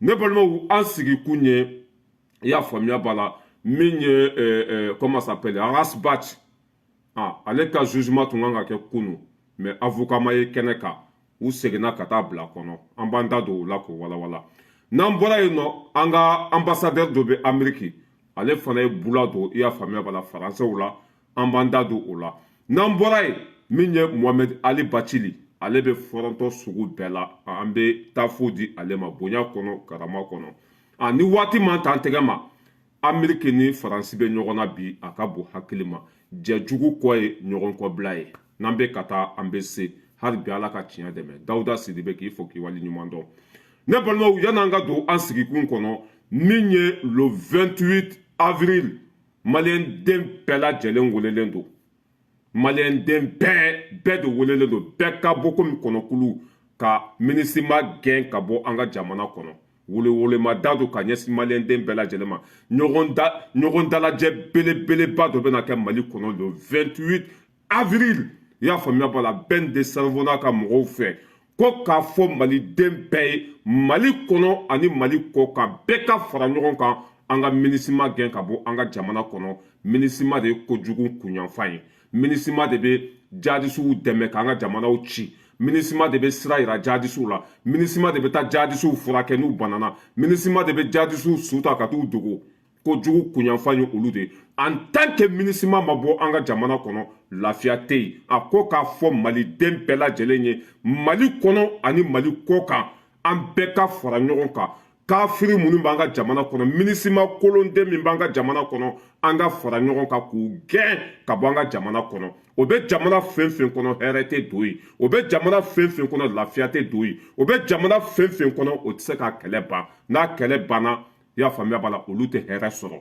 Ne balimaw, an sigikun ye, i y'a faamuya b'a la, min ye comment s'appelle, Ras Bath, ah, ale ka jugement tun kan ka kɛ kunu, mais avocat ma ye kɛnɛ kan. U seginna ka taa bila kɔnɔ. An b'an da don o la k'o walawala. N'an bɔra yen nɔ, an ka ambassadeur dɔ bɛ Amérique, ale fana ye bula don, i y'a faamuya b'a la, faransɛw la. An b'an da don o la. N'an bɔra yen, min ye Mohamed Ali Bathily, ale bɛ fɔrɔntɔ sugu bɛɛ la. An bɛ taa fo di ale ma bonya kɔnɔ, karama kɔnɔ. A ni waati man t'an tɛgɛ ma. Ameriki ni Faransi bɛ ɲɔgɔn na bi, a ka bon hakili ma. Jɛjugu kɔ ye ɲɔgɔn kɔbila ye. N'an bɛ ka taa, an bɛ se hali bi. Ala ka tiɲɛ dɛmɛ. Dawuda Sidibe, k'i fo k'i wali ɲuman dɔn. Ne balimaw, yan'an ka don an sigikun kɔnɔ, min ye le 28 avril, maliyɛn den bɛɛ lajɛlen welelen don. Maliyɛn den bɛɛ bɛɛ de welelen don. Bɛɛ ka bɔ komi kɔnɔkulu ka MINUSMA gɛn ka bɔ an ka jamana kɔnɔ. Welewelema da don ka ɲɛsin maliyɛn den bɛɛ lajɛlen ma. Ɲɔgɔn da, ɲɔgɔn dalajɛ belebeleba dɔ bɛna kɛ Mali kɔnɔ le 28 avril, i y'a faamuya b'a la. Ben de Cerveau n'a ka mɔgɔw fɛ ko k'a fɔ maliden bɛɛ ye, Mali kɔnɔ ani Mali kɔ kan, bɛɛ ka fara ɲɔgɔn kan, an ka MINUSMA gɛn ka bɔ an ka jamana kɔnɔ. MINUSMA de ye kojugu kunyanfan ye. MINUSMA de bɛ jadisiw dɛmɛ k'an ka jamanaw ci. MINUSMA de bɛ sira yira jadisiw la. MINUSMA de bɛ taa jadisiw furakɛ n'u banana. MINUSMA de bɛ jadisiw su ta ka t'u dogo. Kojugu kunyanfan ye olu de ye. En tant que MINUSMA ma bɔ an ka jamana kɔnɔ, lafiya tɛ yen. A ko k'a fɔ maliden bɛɛ lajɛlen ye, Mali kɔnɔ ani Mali kɔ kan, an bɛɛ ka fara ɲɔgɔn kan. Kafiri minnu b'an ka jamana kɔnɔ, MINUSMA kolonden min b'an ka jamana kɔnɔ, an ka fara ɲɔgɔn kan k'u gɛn ka bɔ an ka jamana kɔnɔ. O bɛ jamana fɛn fɛn kɔnɔ, hɛrɛ tɛ don yen. O bɛ jamana fɛn fɛn kɔnɔ, lafiya tɛ don yen. O bɛ jamana fɛn fɛn kɔnɔ, o tɛ se ka kɛlɛ ban. N'a kɛlɛ banna, i y'a faamuya b'a la, olu tɛ hɛrɛ sɔrɔ.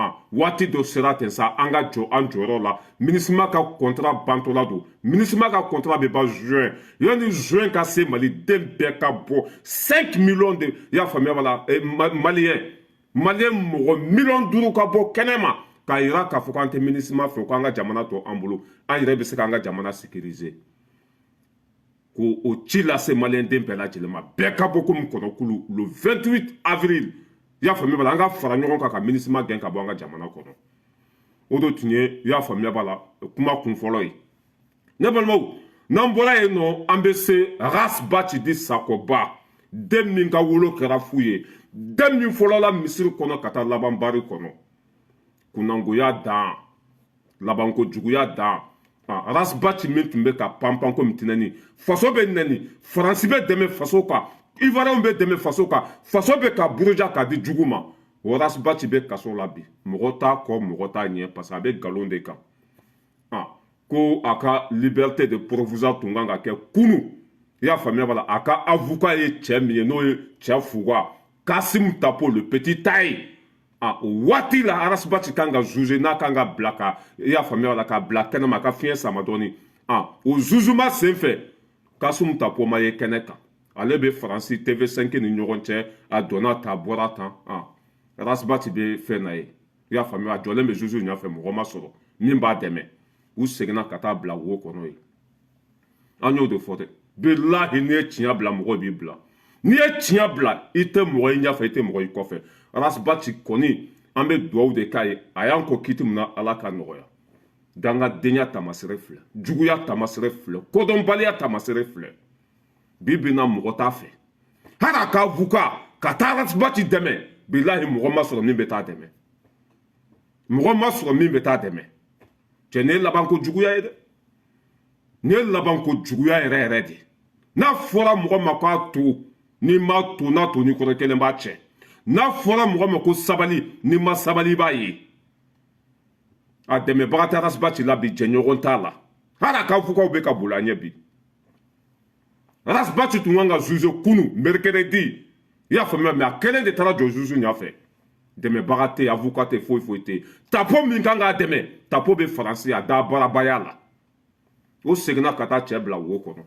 Ah, waati dɔ sera ten sa, an ka jɔ an jɔyɔrɔ la. MINUSMA ka contrat bantɔla don. MINUSMA ka contrat bɛ ban juin. Yanni juin ka se, maliden bɛɛ ka bɔ. 5 millions de, i y'a faamuya b'a la, maliyɛn mɔgɔ 5 miliyɔn ka bɔ kɛnɛ ma k'a yira k'a fɔ k'an tɛ MINUSMA fɛ, k'an ka jamana to an bolo, an yɛrɛ bɛ se k'an ka jamana sécuriser. K'o o ci lase maliyɛn den bɛɛ lajɛlen ma, bɛɛ ka bɔ komi kɔnɔkulu le 28 avril, i y'a faamuya b'a la, an ka fara ɲɔgɔn kan ka MINUSMA gɛn ka bɔ an ka jamana kɔnɔ. O de tun ye, i y'a faamuya b'a la, kuma kun fɔlɔ ye. Ne balimaw, n'an bɔra yen nɔ, an bɛ se Ras Bath di Sakoba, den min ka wolo kɛra fu ye, den min fɔlɔla misiri kɔnɔ ka taa laban bari kɔnɔ. Kunnangoya dan, labanko juguya dan. Ras Bath min tun bɛ ka panpan komi tinɛni, faso bɛ nɛni, Faransi bɛ dɛmɛ faso kan, Ivoiriyɛnw bɛ dɛmɛ faso kan, faso bɛ ka buruja k'a di jugu ma. O Ras Bath bɛ kaso la bi, mɔgɔ t'a kɔ, mɔgɔ t'a ɲɛ, parce que a bɛ nkalon de kan. Ko a ka liberté de provisoire tun kan ka kɛ kunu, i y'a faamuya b'a la. A ka avocat ye cɛ min ye, n'o ye cɛ fuga Kassim Tapo, le petit taille, ah, o waati la Ras Bath kan ka juger, n'a kan ka bila ka, i y'a faamuya b'a la, ka bila kɛnɛ ma, a ka fiɲɛ sama dɔɔni. Ah, o jugement sen fɛ, Kassim Tapo ma ye kɛnɛ kan. Ale bɛ Faransi TV5 ni ɲɔgɔn cɛ, a donna ta, bɔra tan. Ah, Ras Bath bɛ fɛn na ye, i y'a faamuya, a jɔlen bɛ juge ɲɛfɛ, mɔgɔ ma sɔrɔ min b'a dɛmɛ. U seginna ka taa bila wo kɔnɔ yen. An y'o de fɔ dɛ. Bilahi, n'i ye tiɲɛ bila, mɔgɔ b'i bila. N'i ye tiɲɛ bila, i tɛ mɔgɔ i ɲɛfɛ, i tɛ mɔgɔ i kɔfɛ. Ras Bath kɔni, an bɛ dugawu de k'a ye. A y'an kɔ kiti min na, Ala ka nɔgɔya. Dangadenya taamasere filɛ, juguya taamasere filɛ, kodɔnbaliya taamasere filɛ. Bi bi na, mɔgɔ t'a fɛ hali a ka avocat ka taa Ras Bath dɛmɛ. Bilahi, mɔgɔ ma sɔrɔ min bɛ taa dɛmɛ, mɔgɔ ma sɔrɔ min bɛ taa dɛmɛ. Cɛ, nin ye labanko juguya ye dɛ, nin ye labanko juguya yɛrɛ yɛrɛ de. N'a fɔra mɔgɔ ma k'a to, n'i ma to, n'a to n'i kɔrɔ kelen b'a cɛ. N'a fɔra mɔgɔ ma ko sabali, n'i ma sabali, i b'a ye. A dɛmɛbaga tɛ Ras Bath la bi, jɛɲɔgɔn t'a la, hali a ka avocat bɛ ka boli a ɲɛ bi. Ras Bath tun kan ka juger kunu mercredi, i y'a faamuya, mais a kelen de taara jɔ juge ɲɛfɛ. Dɛmɛbaga tɛ yen, avocat tɛ, foyi foyi tɛ yen. Tapo min kan k'a dɛmɛ, Tapo bɛ Faransi, a da baarabaya la. O seginna ka taa cɛ bila wo kɔnɔ.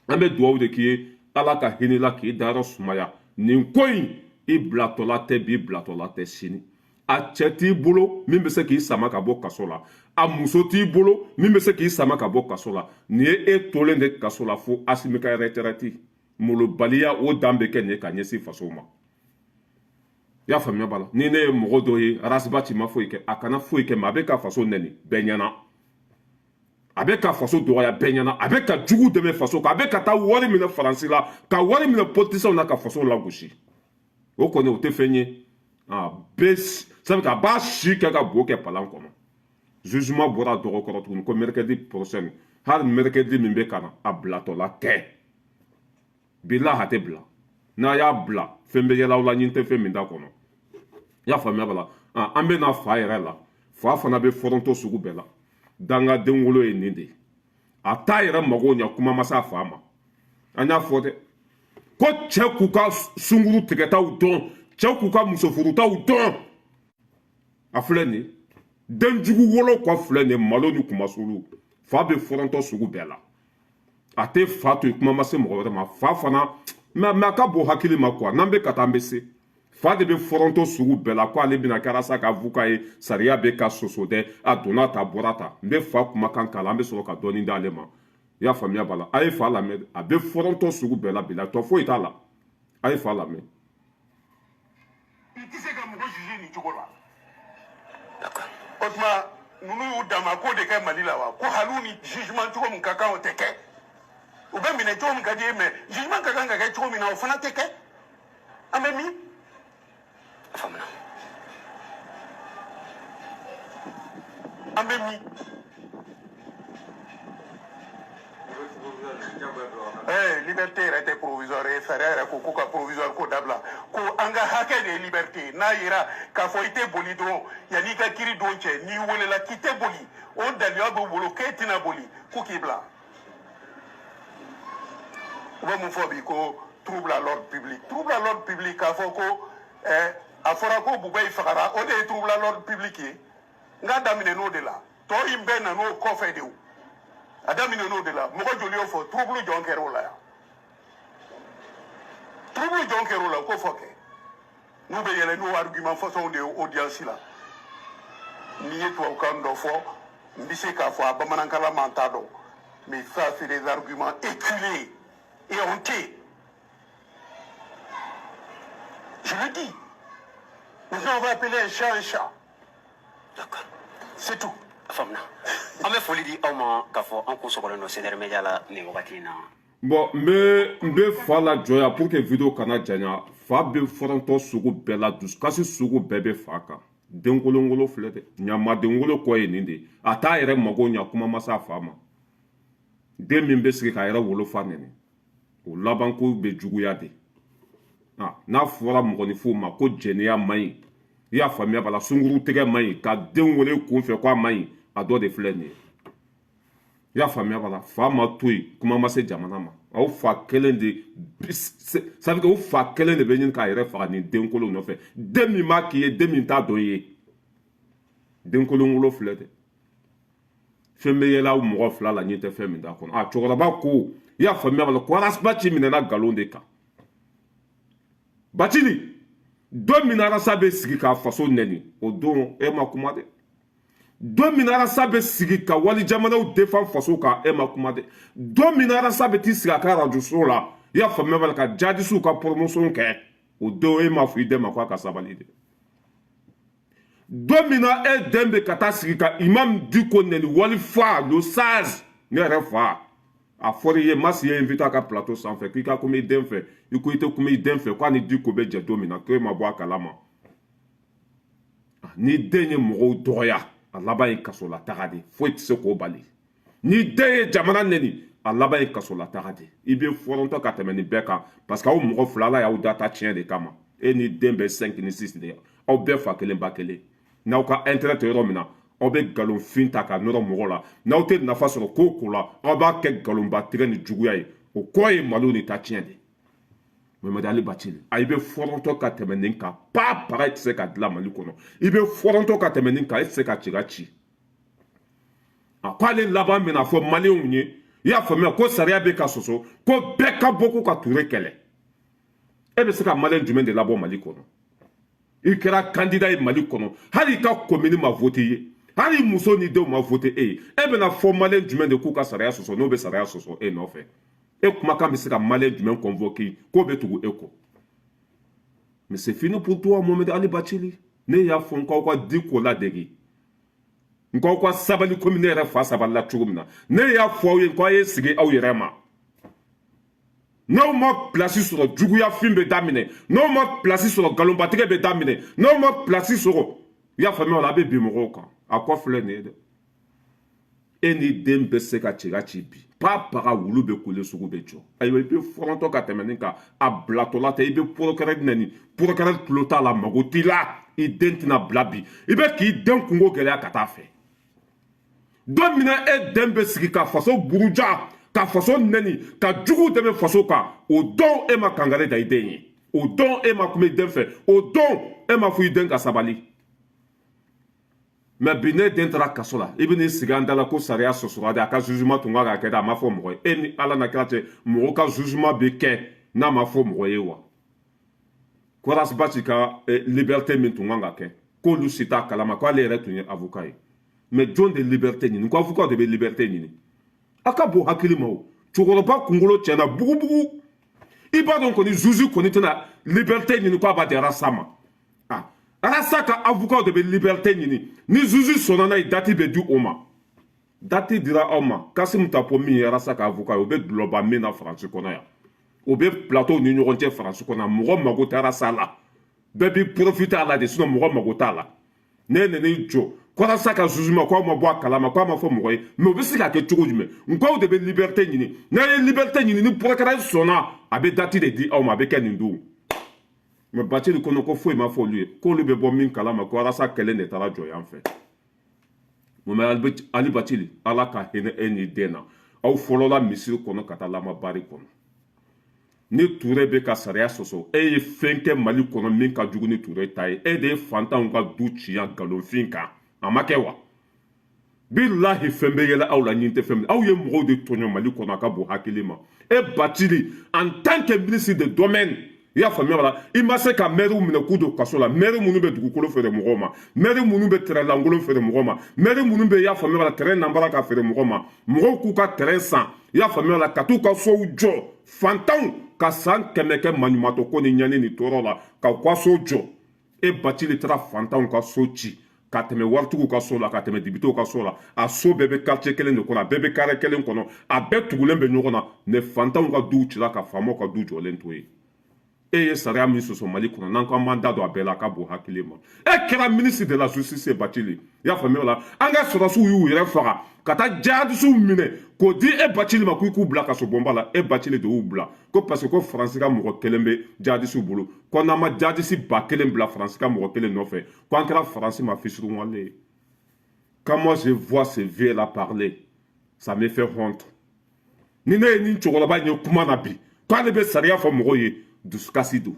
An bɛ dugawu de k'i ye, Ala ka hinɛ la k'i dayɔrɔ sumaya. Nin ko in, i bilatɔla tɛ bi, bilatɔla tɛ sini. A cɛ t'i bolo min bɛ se k'i sama ka bɔ kaso la, a muso t'i bolo min bɛ se k'i sama ka bɔ kaso la. Nin ye e tolen de kaso la fo Asimi ka retraite. Molobaliya o dan bɛ kɛ nin ye ka ɲɛsin faso ma. I y'a faamuya b'a la, ni ne ye mɔgɔ dɔ ye, Ras Bath ma foyi kɛ, a kana foyi kɛ, mais a bɛ ka faso nɛni bɛɛ ɲɛna, a bɛ ka faso dɔgɔya bɛɛ ɲɛna, a bɛ ka jugu dɛmɛ faso kan, a bɛ ka taa wari minɛ Faransi la, ka wari minɛ politicienw na, ka faso lagosi. O kɔni, o tɛ fɛn ye. A bɛ sabu a b'a si kɛ ka bo kɛ palan kɔnɔ. Jugement bɔra dɔgɔkɔrɔ tuguni ko mercredi prochain, hali mercredi min bɛ ka na, a bilatɔla tɛ. Bilahi, a tɛ bila. N'a y'a bila, fɛn bɛ yɛlɛ aw la, ɲin tɛ fɛn min da kɔnɔ. I y'a faamuya bala? An bɛ na fa yɛrɛ la. Fa fana bɛ fɔrɔntɔ sugu bɛɛ la. Dangaden wolo ye nin de ye. A t'a yɛrɛ mago ɲɛ, kuma ma s'a fa ma. An y'a fɔ dɛ ko cɛ k'u ka sunkuru tigɛtaw dɔn, cɛ k'u ka musofurutaw dɔn. A filɛ nin ye, denjugu wolo kɔ filɛ nin ye, malo ni kumasulu. Fa bɛ fɔrɔntɔ sugu bɛɛ la. A tɛ fa to yen, kuma ma se mɔgɔ wɛrɛ ma. Fa fana, mais a ka bon hakili ma quoi. N'an bɛ ka taa, an bɛ se. Fa de bɛ fɔrɔntɔ sugu bɛɛ la, ko ale bɛna kɛ Arasa ka avocat ye, sariya bɛ ka soso dɛ. A donna ta, bɔra ta. N bɛ fa kumakan k'a la, an bɛ sɔrɔ ka dɔɔnin d'ale ma. I y'a faamuya b'a la? A ye fa lamɛn, a bɛ fɔrɔntɔ sugu bɛɛ la bi la, tɔ foyi t'a la. A ye fa lamɛn. I tɛ se ka mɔgɔ juger nin cogo la. O tuma, ninnu y'u dama ko de kɛ Mali la wa? Ko hali ni jugement cogo min ka kan, o tɛ kɛ. U bɛ minɛ cogo min ka di ye, mais jugement ka kan ka kɛ cogo min na, o fana tɛ kɛ. An bɛ min? Faamuna. An bɛ min? Liberté yɛrɛ tɛ provisoire ye. Sariya yɛrɛ ko ko ka provisoire ko dabila, ko an ka hakɛ de ye liberté ye. N'a yera k'a fɔ i tɛ boli dɔrɔn, yanni i ka kiri don cɛ, n'i welela k'i tɛ boli, o daliya b'u bolo k'e tɛna boli, k'u k'i bila. U bɛ mun fɔ bi? Ko trouble à l'ordre public. Trouble à l'ordre public, k'a fɔ ko a fɔra ko Bubayi fagara, o de ye trouble à l'ordre public ye. N k'a daminɛ n'o de la, tɔ in bɛɛ nan'o kɔfɛ de. O a daminɛ n'o de la. Mɔgɔ joli y'o fɔ? Trouble jɔn kɛra o la yan? Trouble jɔn kɛra o la? O ko fɔ kɛ. N'u bɛ yɛlɛ n'o argument façon de ye audience la, n'i ye tubabukan dɔ fɔ, n bɛ se k'a fɔ a bamanankalan man t'a dɔn, mais ça, c'est des arguments éculés et hontés, je le dis. Maintenant, on va appeler un chat un chat. D'accord. C'est tout. Faamuna. An bɛ foli di aw ma k'a fɔ an kun sɔgɔlen don CDR Media la nin wagati in na. Bon, n bɛ fa la jɔ yan pour que vidéo kana janya. Fa bɛ fɔrɔntɔ sugu bɛɛ la, dusukasi sugu bɛɛ bɛ fa kan. Denkolongolo filɛ dɛ, ɲamadenkolo kɔ ye nin de ye. A t'a yɛrɛ mago ɲa, kuma ma s'a fa ma. Den min bɛ sigi k'a yɛrɛ wolofa nɛni, o labanko bɛ juguya de. N'a fɔra mɔgɔninfinw ma ko jɛnɛya man ɲi, i y'a faamuya b'a la, sunkuru tigɛ man ɲi, ka den wele kun fɛ ko a man ɲi, a dɔ de filɛ nin ye. I y'a faamuya b'a la? Fa ma to yen, kuma ma se jamana ma. Aw fa kelen de, ça veut dire o fa kelen de bɛ ɲini k'a yɛrɛ faga nin denkolon nɔfɛ. Den min b'a k'i ye, den min t'a dɔn i ye, denkolon wolo filɛ dɛ. Fɛn bɛ yɛlɛ aw mɔgɔ fila la, ɲɛ tɛ fɛn min t'a kɔnɔ. A cɛkɔrɔba ko, i y'a faamuya b'a la, ko Ras Bath minɛna nkalon de kan. Bathily, don min na Arasa bɛ sigi k'a faso nɛni, o don e ma kuma dɛ. Don min na Arasa bɛ sigi ka wali jamanaw défend faso kan, e ma kuma dɛ. Don min na Arasa bɛ t'i sigi a ka arajoso la, i y'a faamuya b'a la, ka jadisiw ka promotion kɛ, o don e ma fɔ i den ma k'a ka sabali dɛ. Don min na e den bɛ ka taa sigi ka imam Dicko nɛni, wali fa le sage, ne yɛrɛ fa, a fɔra i ye, Masi ye invité a ka plateau sanfɛ k'i ka kuma i den fɛ, i ko i tɛ kuma i den fɛ, k'a ni Dicko bɛ jɛ don min na, k'e ma bɔ a kalama. Ni den ye mɔgɔw dɔgɔya, a laban ye kasolataga de, foyi tɛ se k'o bali. Ni den ye jamana nɛni, a laban ye kasolataga de. I bɛ fɔrɔntɔ ka tɛmɛ nin bɛɛ kan, parce que aw mɔgɔ fila, Ala y'aw da ta tiɲɛ de kama. E ni den bɛ 5 ni 6 de ye, aw bɛɛ fa kelen ba kelen. N'aw ka intérêt tɛ yɔrɔ min na, aw bɛ nkalonfin ta ka nɔrɔ mɔgɔ la. N'aw tɛ nafa sɔrɔ ko o ko la, aw b'a kɛ nkalonba tigɛ ni juguya ye. O kɔ ye malo ni ta tiɲɛ de. Mamadu Ali Bathily, a i bɛ fɔrɔntɔ ka tɛmɛ nin kan pa para, i tɛ se ka dilan Mali kɔnɔ. I bɛ fɔrɔntɔ ka tɛmɛ nin kan, e tɛ se ka ci ka ci. A ko ale laban bɛna fɔ maliyɛnw ye, i y'a faamuya, ko sariya bɛ ka sɔsɔ, ko bɛɛ ka bɔ ko ka Ture kɛlɛ. E bɛ se ka maliyɛn jumɛn de labɔ Mali kɔnɔ? I kɛra candidat ye Mali kɔnɔ, hali i ka commune ma voté ye, hali muso ni denw ma voté e ye. E bɛna fɔ maliyɛn jumɛn de k'u ka sariya sɔsɔ, n'o bɛ sariya sɔsɔ e nɔfɛ? E kumakan bɛ se ka maliyɛn jumɛn convoquer k'o bɛ tugu e kɔ? Mais c'est fini pour toi, Mohamed Ali Bathily. Ne y'a fɔ n k'aw ka Dicko ladege, n k'aw ka sabali komi ne yɛrɛ fa sabalila cogo min na. Ne y'a fɔ aw ye k'aw ye sigi aw yɛrɛ ma. N'aw ma place sɔrɔ, juguyafin bɛ daminɛ. N'aw ma place sɔrɔ, nkalonbatigɛ bɛ daminɛ. N'aw ma place sɔrɔ, i y'a faamuya o la, a bɛ bin mɔgɔw kan. A kɔ filɛ nin ye dɛ. E ni den bɛ se ka ci ka ci bi pa paga, wulu bɛ kule, sugu bɛ jɔ. Ayiwa, i bɛ fɔrɔntɔ ka tɛmɛ nin kan. A bilatɔla tɛ, i bɛ procureur nɛni, procureur tulo t'a la, mago t'i la. I den tɛna bila bi, i bɛ k'i den kungo gɛlɛya ka taa fɛ. Don min na e den bɛ sigi ka faso buruja, ka faso nɛni, ka jugu dɛmɛ faso kan, o don e ma kangari da i den ye, o don e ma kuma i den fɛ, o don e ma fɔ i den ka sabali. Mais bi, ne den taara kaso la, i bɛ n'i sigi an da la ko sariya sɔsɔra de, a ka jugement tun kan ka kɛ dɛ, a ma fɔ mɔgɔ ye. E ni Ala na kira cɛ, mɔgɔ ka jugement bɛ kɛ n'a ma fɔ mɔgɔ ye wa? Ko Ras Bath ka liberté min tun kan ka kɛ, k'olu si t'a kalama, k'ale yɛrɛ tun ye avocat ye. Mais jɔn de liberté ɲini? Ko avocat de bɛ liberté ɲini. A ka bon hakili ma. O cɛkɔrɔba kunkolo tiɲɛna bugubugu. I b'a dɔn kɔni, juge kɔni tɛna liberté ɲini k'a b'a di Rasta ma. Ah, Rasta ka avocat de bɛ liberté ɲini. Ni juge sɔnna n'a ye, date bɛ di o ma. Date dira aw ma. Kassim Tapo min ye Rasta ka avocat ye, o bɛ dulɔba min na Faransi kɔnɔ yan, o bɛ plateau ni ɲɔgɔn cɛ Faransi kɔnɔ yan. Mɔgɔ mago tɛ Rasta la, bɛɛ b'i profiter a la de, sinon mɔgɔ mago t'a la. Ne nana jɔ ko Rasta ka jugement, k'aw ma bɔ a kalama, k'a ma fɔ mɔgɔ ye. Mais o bɛ se ka kɛ cogo jumɛn? N k'aw de bɛ liberté ɲini. N'a ye liberté ɲini, ni procureur sɔnna, a bɛ date de di aw ma, a bɛ kɛ nin don. Mais Bathily kɔnɔ ko foyi ma fɔ olu ye, k'olu bɛ bɔ min kalama, ko Rasta kɛlen de taara jɔ yan fɛ. Mohamed Ali Bathily, Ala ka hinɛ e ni den na. Aw fɔlɔla misiri kɔnɔ ka taa lamabari kɔnɔ. Ni Ture bɛ ka sariya sɔsɔ, e ye fɛn kɛ Mali kɔnɔ min ka jugu ni Ture ta ye. E de ye fantanw ka du ci yan nkalonfin kan. A ma kɛ wa? Bilahi, fɛn bɛ yɛlɛ aw la, ɲin tɛ fɛn min. Aw ye mɔgɔw de tɔɲɔ Mali kɔnɔ, a ka bon hakili ma. E Bathily, en tant que ministre de domaine, i y'a faamuya la, i ma se ka maire minɛ k'u don kaso la. Maire minnu bɛ dugukolo feere mɔgɔw ma, maire minnu bɛ terrain lankolon feere mɔgɔw ma, maire minnu bɛ, i y'a faamuya la, terrain nanbara ka feere mɔgɔw ma, mɔgɔw k'u ka terrain san, i y'a faamuya la, ka t'u ka sow jɔ, fantanw ka san 100 kɛ maɲumatɔ ko ni ɲani ni tɔɔrɔ la, ka u ka so jɔ. E Bathily taara fantanw ka so ci ka tɛmɛ waritigiw ka so la, ka tɛmɛ dibitew ka so la. A so bɛɛ bɛ quartier kelen de kɔnɔ, a bɛɛ bɛ carré kelen kɔnɔ, a bɛɛ tugulen bɛ ɲɔgɔn na. Mais fantanw ka duw cira ka faamaw ka du jɔlen to yen. E ye sariya min sɔsɔ Mali kɔnɔ, n'an ko an b'an da don a bɛɛ la, a ka bon hakili ma. E kɛra ministre de la justice ye, Bathily, i y'a faamuya o la. An ka sɔrɔdasiw y'u yɛrɛ faga ka taa jihadisiw minɛ k'o di e Bathily ma, k'u k'u bila kaso bonba la. E Bathily de y'u bila, ko parce que ko Faransi ka mɔgɔ kelen bɛ jihadisiw bolo, ko n'an ma jihadisi 1000 bila Faransi ka mɔgɔ kelen nɔfɛ, ko an kɛra Faransi ma fisuruwale ye. Quand moi je vois ce vieux là parler, ça me fait honte. Ni ne ye nin cɛkɔrɔba in ye kuma na bi k'ale bɛ sariya fɔ mɔgɔw ye, dusukasi don.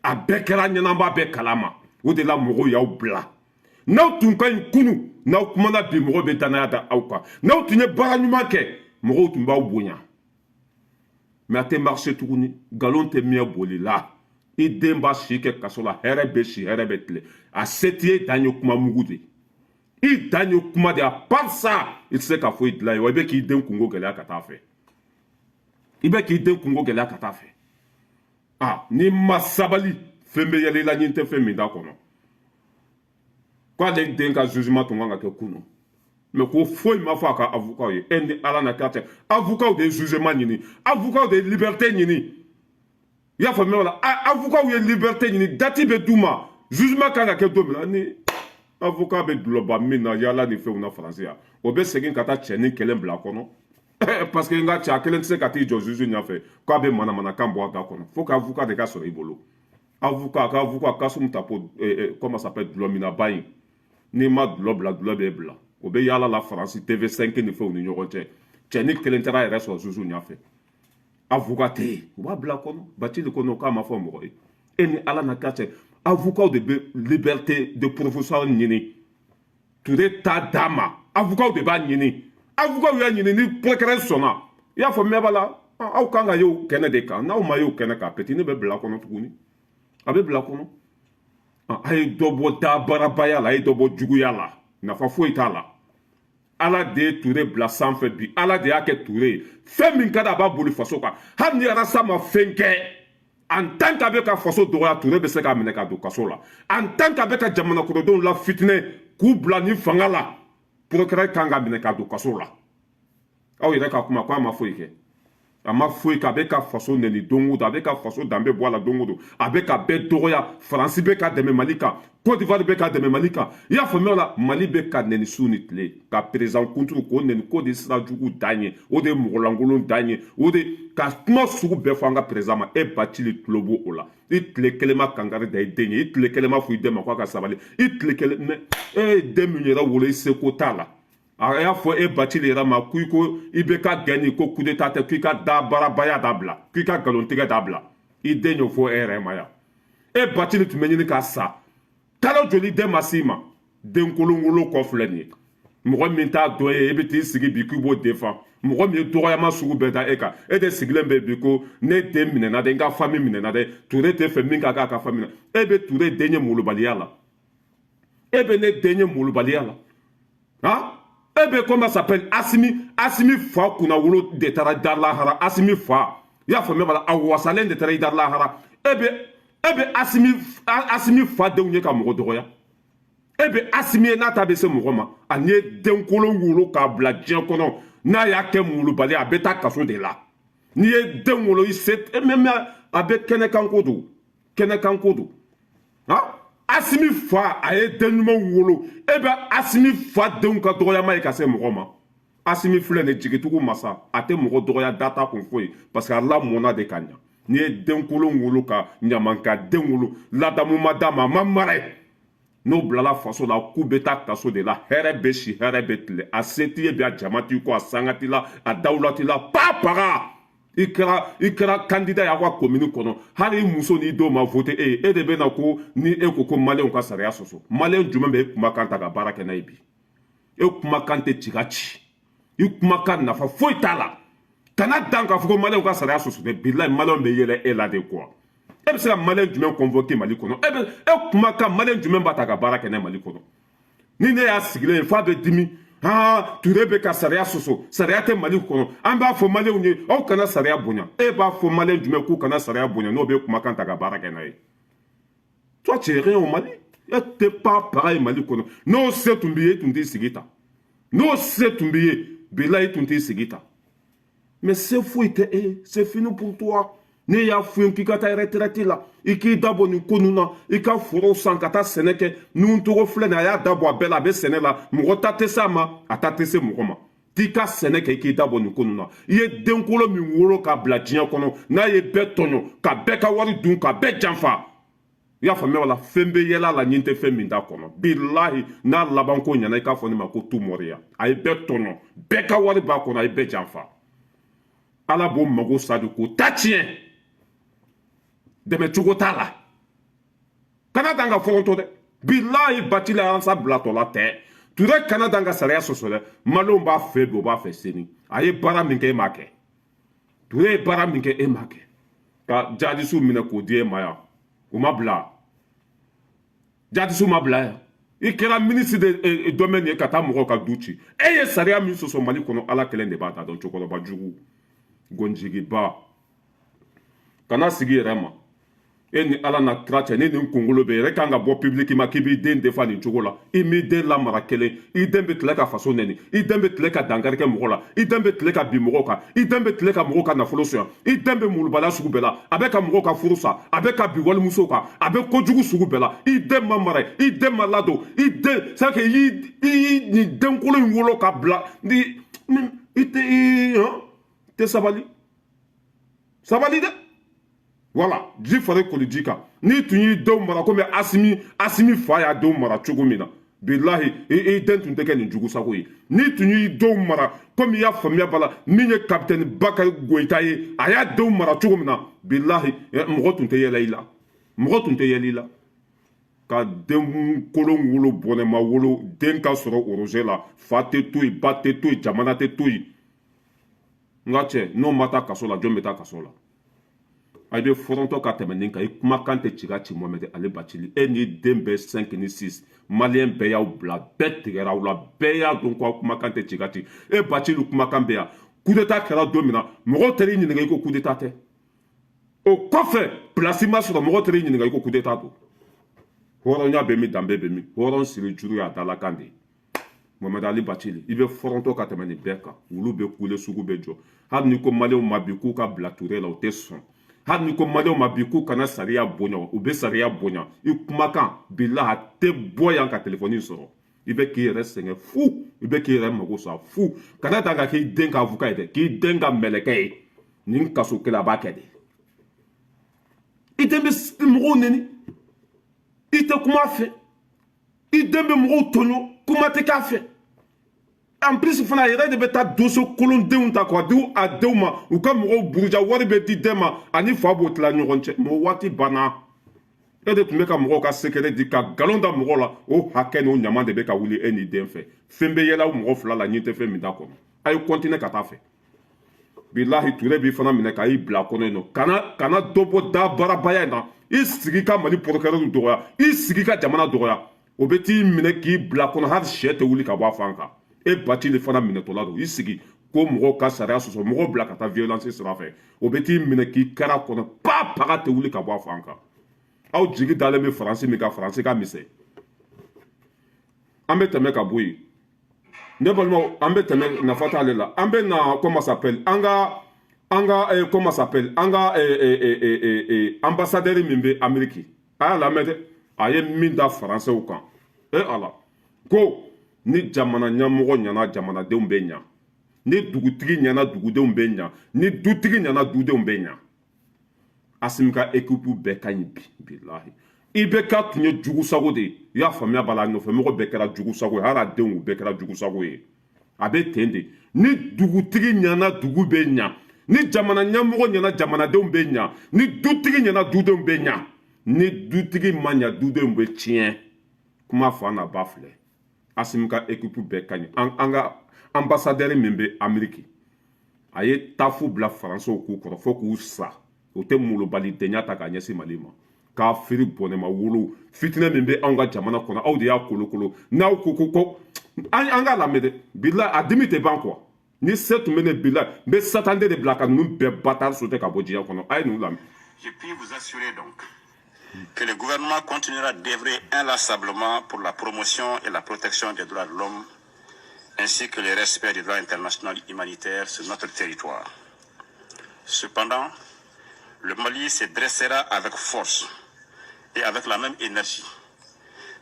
A bɛɛ kɛra ɲɛna, b'a bɛɛ kalama. O de la mɔgɔw y'aw bila. N'aw tun ka ɲi kunu, n'aw kumana bi, mɔgɔw bɛ danaya da aw kan. N'aw tun ye baara ɲuman kɛ, mɔgɔw tun b'aw bonya. Mais a tɛ marcher tuguni. Nkalon tɛ miɲɛ boli la. I den b'a si kɛ kaso la, hɛrɛ bɛ si, hɛrɛ bɛ tile. A se t'i ye, dan ye kuma mugu de i dan ye kuma de. À part ça, i tɛ se ka foyi dilan ye wa. I bɛ k'i den kungo gɛlɛya ka taa fɛ, i bɛ k'i den kungo gɛlɛya ka taa fɛ. Ah, n'i ma sabali, fɛn bɛ yɛlɛ i la, ɲin tɛ fɛn min da kɔnɔ. K'ale den ka jugement tun kan ka kɛ kunun, mais ko foyi ma fɔ a ka avocat ye. E ni Ala na kira cɛ, avocat de ye jugement ɲini, avocat de ye liberté ɲini. I y'a faamuya o la, avocat ye liberté ɲini, date bɛ d'u ma, jugement kan ka kɛ don min na. Ni avocat bɛ dulɔba min na yala ni fɛnw na Faransi yan, o bɛ segin ka taa cɛnin kelen bila a kɔnɔ, parce que n ka cɛ a kelen tɛ se ka t'i jɔ juge ɲɛfɛ k'a bɛ manamanakan bɔ a da kɔnɔ. Fo ka avocat de ka sɔrɔ i bolo. Avocat ka avocat Kassoum Tapo, comment ça s'appelle, dulɔminaba in, n'i ma dulɔ bila, dulɔ b'e bila. O bɛ yaala la Faransi TV5 ni fɛnw ni ɲɔgɔn cɛ. Cɛnin kelen taara yɛrɛ sɔrɔ juge ɲɛfɛ, avocat tɛ yen, u b'a bila kɔnɔ. Bathily kɔnɔ k'a ma fɔ mɔgɔ ye. E ni Ala na kira cɛ, avocat de bɛ liberté de provisoire ɲini. Ture t'a d'a ma, avocat de b'a ɲini. Avocat y'a ɲini, ni procureur sɔnna, i y'a faamuya b'a la, aw kan ka ye o kɛnɛ de kan. N'aw ma ye o kɛnɛ kan, petit bɛ bila kɔnɔ tuguni, a bɛ bila kɔnɔ. A ye dɔ bɔ dabarabaya la, a ye dɔ bɔ juguya la, nafa foyi t'a la. Ala de ye Ture bila sanfɛ bi, Ala de y'a kɛ Ture ye. Fɛn min ka di a b'a boli faso kan. Hali ni Arasa ma fɛn kɛ, En tant qu'a bɛ ka faso dɔgɔya, Ture bɛ se k'a minɛ ka don kaso la. En tant qu'a bɛ ka jamana kɔnɔdenw la fitinɛ k'u bila ni fanga la, procureur kan ka minɛ ka don kaso la. Aw yɛrɛ ka kuma ko a ma foyi kɛ, a ma foyi kɛ. A bɛ ka faso nɛni don o don, a bɛ ka faso danbe bɔ a la don o don, a bɛ ka bɛɛ dɔgɔya. Faransi bɛ ka dɛmɛ Mali kan, Côte d'Ivoire bɛ ka dɛmɛ Mali kan. I y'a faamuya la, Mali bɛ ka nɛni su ni tile, ka président kunturu k'o nɛni, k'o de sira jugu dan ye, o de ye mɔgɔlankolon dan ye, o de ka kuma sugu bɛɛ fɔ an ka président ma. E Bacili tulo b'o o la. I tile kelen ma kankari da i den ye, i tile kelen ma fɔ i den ma k'a ka sabali, i tile kelen mɛ e ye den min yɛrɛ wolo, i seko t'a la. A y'a fɔ e Bacili yɛrɛ ma ko i ko i bɛ ka gɛn ni ko coup d'état tɛ, k'i ka da baarabaya dabila, k'i ka nkalontigɛ dabila. I den y'o fɔ e yɛrɛ ma yan. E Bacili tun bɛ ɲini ka sa kalo joli, den ma s'i ma. Den kolonkolon kɔ filɛ nin ye. Mɔgɔ min t'a dɔn ye, e bɛ t'i sigi bi k'i b'o defan. Mɔgɔ min ye dɔgɔyama sugu bɛɛ da e kan, e de sigilen bɛ bi ko ne den minɛna dɛ, n ka famille minɛna dɛ. Ture tɛ fɛ min ka k'a ka famille na. E bɛ Ture den ye molobaliya la, e bɛ ne den ye molobaliya la. Han, e bɛ, comment s'appelle, Asimi, Asimi fa kunna wolo de taara da lahara. Asimi fa, i y'a faamuya b'a la, a wasalen de taara i da lahara. E bɛ Asimi, Asimi fa denw ye ka mɔgɔ dɔgɔya. E bɛ Asimi ye n'a ta bɛ se mɔgɔ ma, ani ye den kolon wolo k'a bila diɲɛ kɔnɔ, n'a y'a kɛ molobali, a bɛ taa kaso de la. N'i ye den wolo, i se e mɛ, a bɛ kɛnɛkan ko don, kɛnɛkan ko don. Han, Asimi fa, a ye den ɲuman wolo. E bɛ Asimi fa denw ka dɔgɔyama ye ka se mɔgɔ ma. Asimi filɛ nin jigitugu masa, a tɛ mɔgɔ dɔgɔya, da t'a kun foyi, parce que a lamɔnna de ka ɲa. N'i ye den kolon wolo, ka ɲamanka den wolo, ladamu ma d'a ma, a ma mara ye, n'o bilala faso la, k'u bɛ taa kaso de la. Hɛrɛ bɛ si, hɛrɛ bɛ tile, a se t'i ye bi, a jama t'i kɔ, a sanga t'i la, a dawula t'i la. Pa paga, i kɛra candidat y'aw ka commune kɔnɔ, hali i muso n'i denw ma voté e ye. E de bɛ na ko ni e ko ko maliyɛnw ka sariya sɔsɔ. Maliyɛn jumɛn bɛ e kumakan ta ka baara kɛ n'a ye bi? E kumakan tɛ ci ka ci, i kumakan nafa foyi t'a la. Kana dan k'a fɔ ko maliyɛnw ka sariya sɔsɔ dɛ. Bilayi, maliyɛnw bɛ yɛlɛ e la de quoi. E bɛ se ka maliyɛn jumɛn convoquer Mali kɔnɔ? E bɛ e kumakan, maliyɛn jumɛn b'a ta ka baara kɛ n'a ye Mali kɔnɔ? Ni ne y'a sigilen ye f'a bɛ dimi. Aa, Ture bɛ ka sariya sɔsɔ, sariya tɛ Mali kɔnɔ. An b'a fɔ maliyɛnw ye, aw kana sariya bonya. E b'a fɔ maliyɛn jumɛn k'u kana sariya bonya, n'o bɛ kumakan ta ka baara kɛ n'a ye? Toi, tu es rien au Mali. E tɛ pas pareil Mali kɔnɔ. N'o se tun b'i ye, i tun t'i sigi ta. N'o se tun b'i ye, bilayi, i tun t'i sigi ta. Mais se foyi tɛ e ye, c'est fini pour toi. Ne y'a f'i ye k'i ka taa retraite la, i k'i dabɔ nin ko ninnu na, i ka forow san ka taa sɛnɛ kɛ. Nun togo filɛ nin ye, a y'a dabɔ a bɛɛ la, a bɛ sɛnɛ la, mɔgɔ ta tɛ se a ma, a ta tɛ se mɔgɔ ma. T'i ka sɛnɛ kɛ, i k'i dabɔ nin ko ninnu na. I ye denkolo min wolo k'a bila diɲɛ kɔnɔ, n'a ye bɛɛ tɔɲɔ, ka bɛɛ ka wari dun, ka bɛɛ janfa, i y'a faamuya wala, fɛn bɛ yɛlɛ a la, ɲin tɛ fɛn min t'a kɔnɔ. Bilahi, n'a laban ko ɲɛna, i k'a fɔ ne ma ko tu mɔriya. A ye bɛɛ tɔɲɔ, bɛɛ ka wari b'a kɔnɔ, a ye bɛɛ janfa. Ala b'o mago sa de k'o ta tiɲɛ, dɛmɛ cogo t'a la. Kana dan ka fɔlɔntɔ dɛ. Bilahi, Batili aransa bilatɔla tɛ. Ture, kana dan ka sariya sɔsɔ dɛ. Maliyɛnw b'a fɛ bi, o b'a fɛ sini. A ye baara min kɛ, e m'a kɛ. Ture ye baara min kɛ, e m'a kɛ. Ka jadisiw minɛ k'o di e ma yan, u ma bila, jadisiw ma bila yan. I kɛra ministre de domaine ye ka taa mɔgɔw ka du ci. E ye sariya min sɔsɔ Mali kɔnɔ, Ala kelen de b'a ta dɔn. Cɛkɔrɔba jugu, gɔnjigiba, kana sigi yɛrɛ ma. E ni Ala na kira cɛ, ne nin kunkolo bɛ yɛrɛ kan ka bɔ public ma k'i b'i den defa nin cogo la. I m'i den lamara kelen, i den bɛ tila ka faso nɛni, i den bɛ tila ka dankari kɛ mɔgɔ la, i den bɛ tila ka bin mɔgɔw kan, i den bɛ tila ka mɔgɔw ka nafolo sonya, i den bɛ molobaliya sugu bɛɛ la, a bɛ ka mɔgɔw ka furu sa, a bɛ ka bin walimusow kan, a bɛ kojugu sugu bɛɛ la. I den ma mara, i den ma ladon, i den c'est que i nin denkolo in wolo ka bila ni i tɛ i tɛ sabali, sabali dɛ. Voilà, ji fari koli ji kan. N'i tun y'i denw mara komi Asimi, Asimi fa y'a denw mara cogo min na, bilahi, i den tun tɛ kɛ nin jugu sago ye. N'i tun y'i denw mara komi i y'a faamuya b'a la, min ye capitaine Bakari Goyita ye, a y'a denw mara cogo min na, bilahi, mɔgɔ tun tɛ yɛlɛ i la, mɔgɔ tun tɛ yɛlɛ i la. Ka den kolon wolo, bɔnɛma wolo, den ka sɔrɔ oroze la, fa tɛ to yen, ba tɛ to yen, jamana tɛ to yen. N ka cɛ, n'o ma taa kaso la, jɔn bɛ taa kaso la? A bɛ fɔrɔntɔ ka tɛmɛ nin kan. I kumakan tɛ ci ka ci. Mohamed Ale Bacili, e ni den bɛɛ 5 ni 6, maliyɛn bɛɛ y'aw bila, bɛɛ tigɛra aw la, bɛɛ y'a dɔn ko aw kumakan tɛ ci ka ci. E Bacili kumakan bɛ yan. Coup d'état kɛra don min na, mɔgɔw taara i ɲininka, i ko coup d'état tɛ. O kɔfɛ, place ma sɔrɔ, mɔgɔ tɛ ɲininka i ko coup d'état don. Hɔrɔnya bɛ min, danbe bɛ min? Hɔrɔn siri juru y'a dalakan de ye. Mohamed Ali Bathily, i bɛ fɔrɔntɔ ka tɛmɛ nin bɛɛ kan. Wulu bɛ kule, sugu bɛ jɔ. Hali ni ko maliyɛnw ma bi k'u ka bila Ture la, u tɛ sɔn. Hali ni ko maliyɛnw ma bi k'u kana sariya bonya, u bɛ sariya bonya. I kumakan bilahi, a tɛ bɔ yan ka telefɔni sɔrɔ. I bɛ k'i yɛrɛ sɛgɛn fu, i bɛ k'i yɛrɛ mago sa fu. Kana dan ka k'i den ka avocat ye dɛ, k'i den ka mɛlɛkɛ ye. Nin kaso kelen, a b'a kɛ de. I den bɛ mɔgɔw neni, i tɛ kuma a fɛ. I den bɛ mɔgɔw tɔɲɔ, kuma tɛ k'a fɛ. En plus fana, a yɛrɛ de bɛ taa dossier kolondenw ta k'a di a denw ma, u ka mɔgɔw buruja. Wari bɛ di den ma, ani fa b'o tila ɲɔgɔn cɛ. Mɔgɔ waati banna, e de tun bɛ ka mɔgɔw ka secret di, ka nkalon da mɔgɔw la. O hakɛ n'o ɲama de bɛ ka wuli e n'i den fɛ. Fɛn bɛ yɛlɛ mɔgɔ fila la, ɲin tɛ fɛn min t'a kɔnɔ. A ye continuer ka taa fɛ. Bilahi, Ture b'i fana minɛ k'a y'i bila kɔnɔ yen nɔ. Kana dɔ bɔ da baarabaya in na. I sigi ka Mali procureur dɔgɔya, i sigi ka jamana dɔgɔya, o bɛ t'i minɛ k'i bila kɔnɔ, hali sɛ tɛ wuli ka bɔ a fan kan. E Bathily fana minɛtɔla don. I sigi ko mɔgɔw ka sariya sɔsɔ, mɔgɔw bila ka taa violence sira fɛ, o bɛ t'i minɛ k'i kara kɔnɔ, pa paga tɛ wuli ka bɔ a fan kan. Aw jigi dalen bɛ Faransi min kan, Faransi ka misɛn. An bɛ tɛmɛ ka bɔ yen, ne balimaw, an bɛ tɛmɛ, nafa t'ale la. An bɛ na, comment s'appelle, an ka comment s'appelle, an ka ambassadeur min bɛ Amérique, a y'a lamɛn dɛ, a ye min da faransɛw kan. E Ala, ko ni jamana ɲɛmɔgɔ ɲɛna, jamanadenw bɛ ɲa. Ni dugutigi ɲɛna, dugudenw bɛ ɲa. Ni dutigi ɲɛna, dudenw bɛ ɲa. Assimi ka équipe bɛɛ ka ɲi bi. Bilahi, IBK tun ye jugu sago de ye. I y'a faamuya b'a la, a nɔfɛ mɔgɔ bɛɛ kɛra jugu sago ye, hali a denw bɛɛ kɛra jugu sago ye. A bɛ ten de. Ni dugutigi ɲɛna, dugu bɛ ɲa. Ni jamana ɲɛmɔgɔ ɲɛna, jamanadenw bɛ ɲa. Ni dutigi ɲɛna, dudenw bɛ ɲa. Ni dutigi ma ɲa, dudenw bɛ tiɲɛ. Kuma fa n'a ba filɛ. Assimi ka équipe bɛɛ ka ɲi. An ka ambassadeur min bɛ Amérique, a ye tafu bila faransɛw k'u kɔrɔ fo k'u sa. O tɛ malobalidenya ta k'a ɲɛsin Mali ma. K'a firi bɔnɛma wolo, fitinɛ min bɛ anw ka jamana kɔnɔ, aw de y'a kolokolo. N'aw ko ko an k'a lamɛn dɛ. Bila a dimi tɛ ban quoi. Ni se tun bɛ ne bila, n bɛ satande de bila ka ninnu bɛɛ bâtard sauter ka bɔ diɲɛ kɔnɔ. A ye ninnu lamɛn. Je puis vous assurer donc que le gouvernement continuera d'œuvrer inlassablement pour la promotion et la protection des droits de l'homme ainsi que le respect du droit international humanitaire sur notre territoire. Cependant, le Mali se dressera avec force et avec la même énergie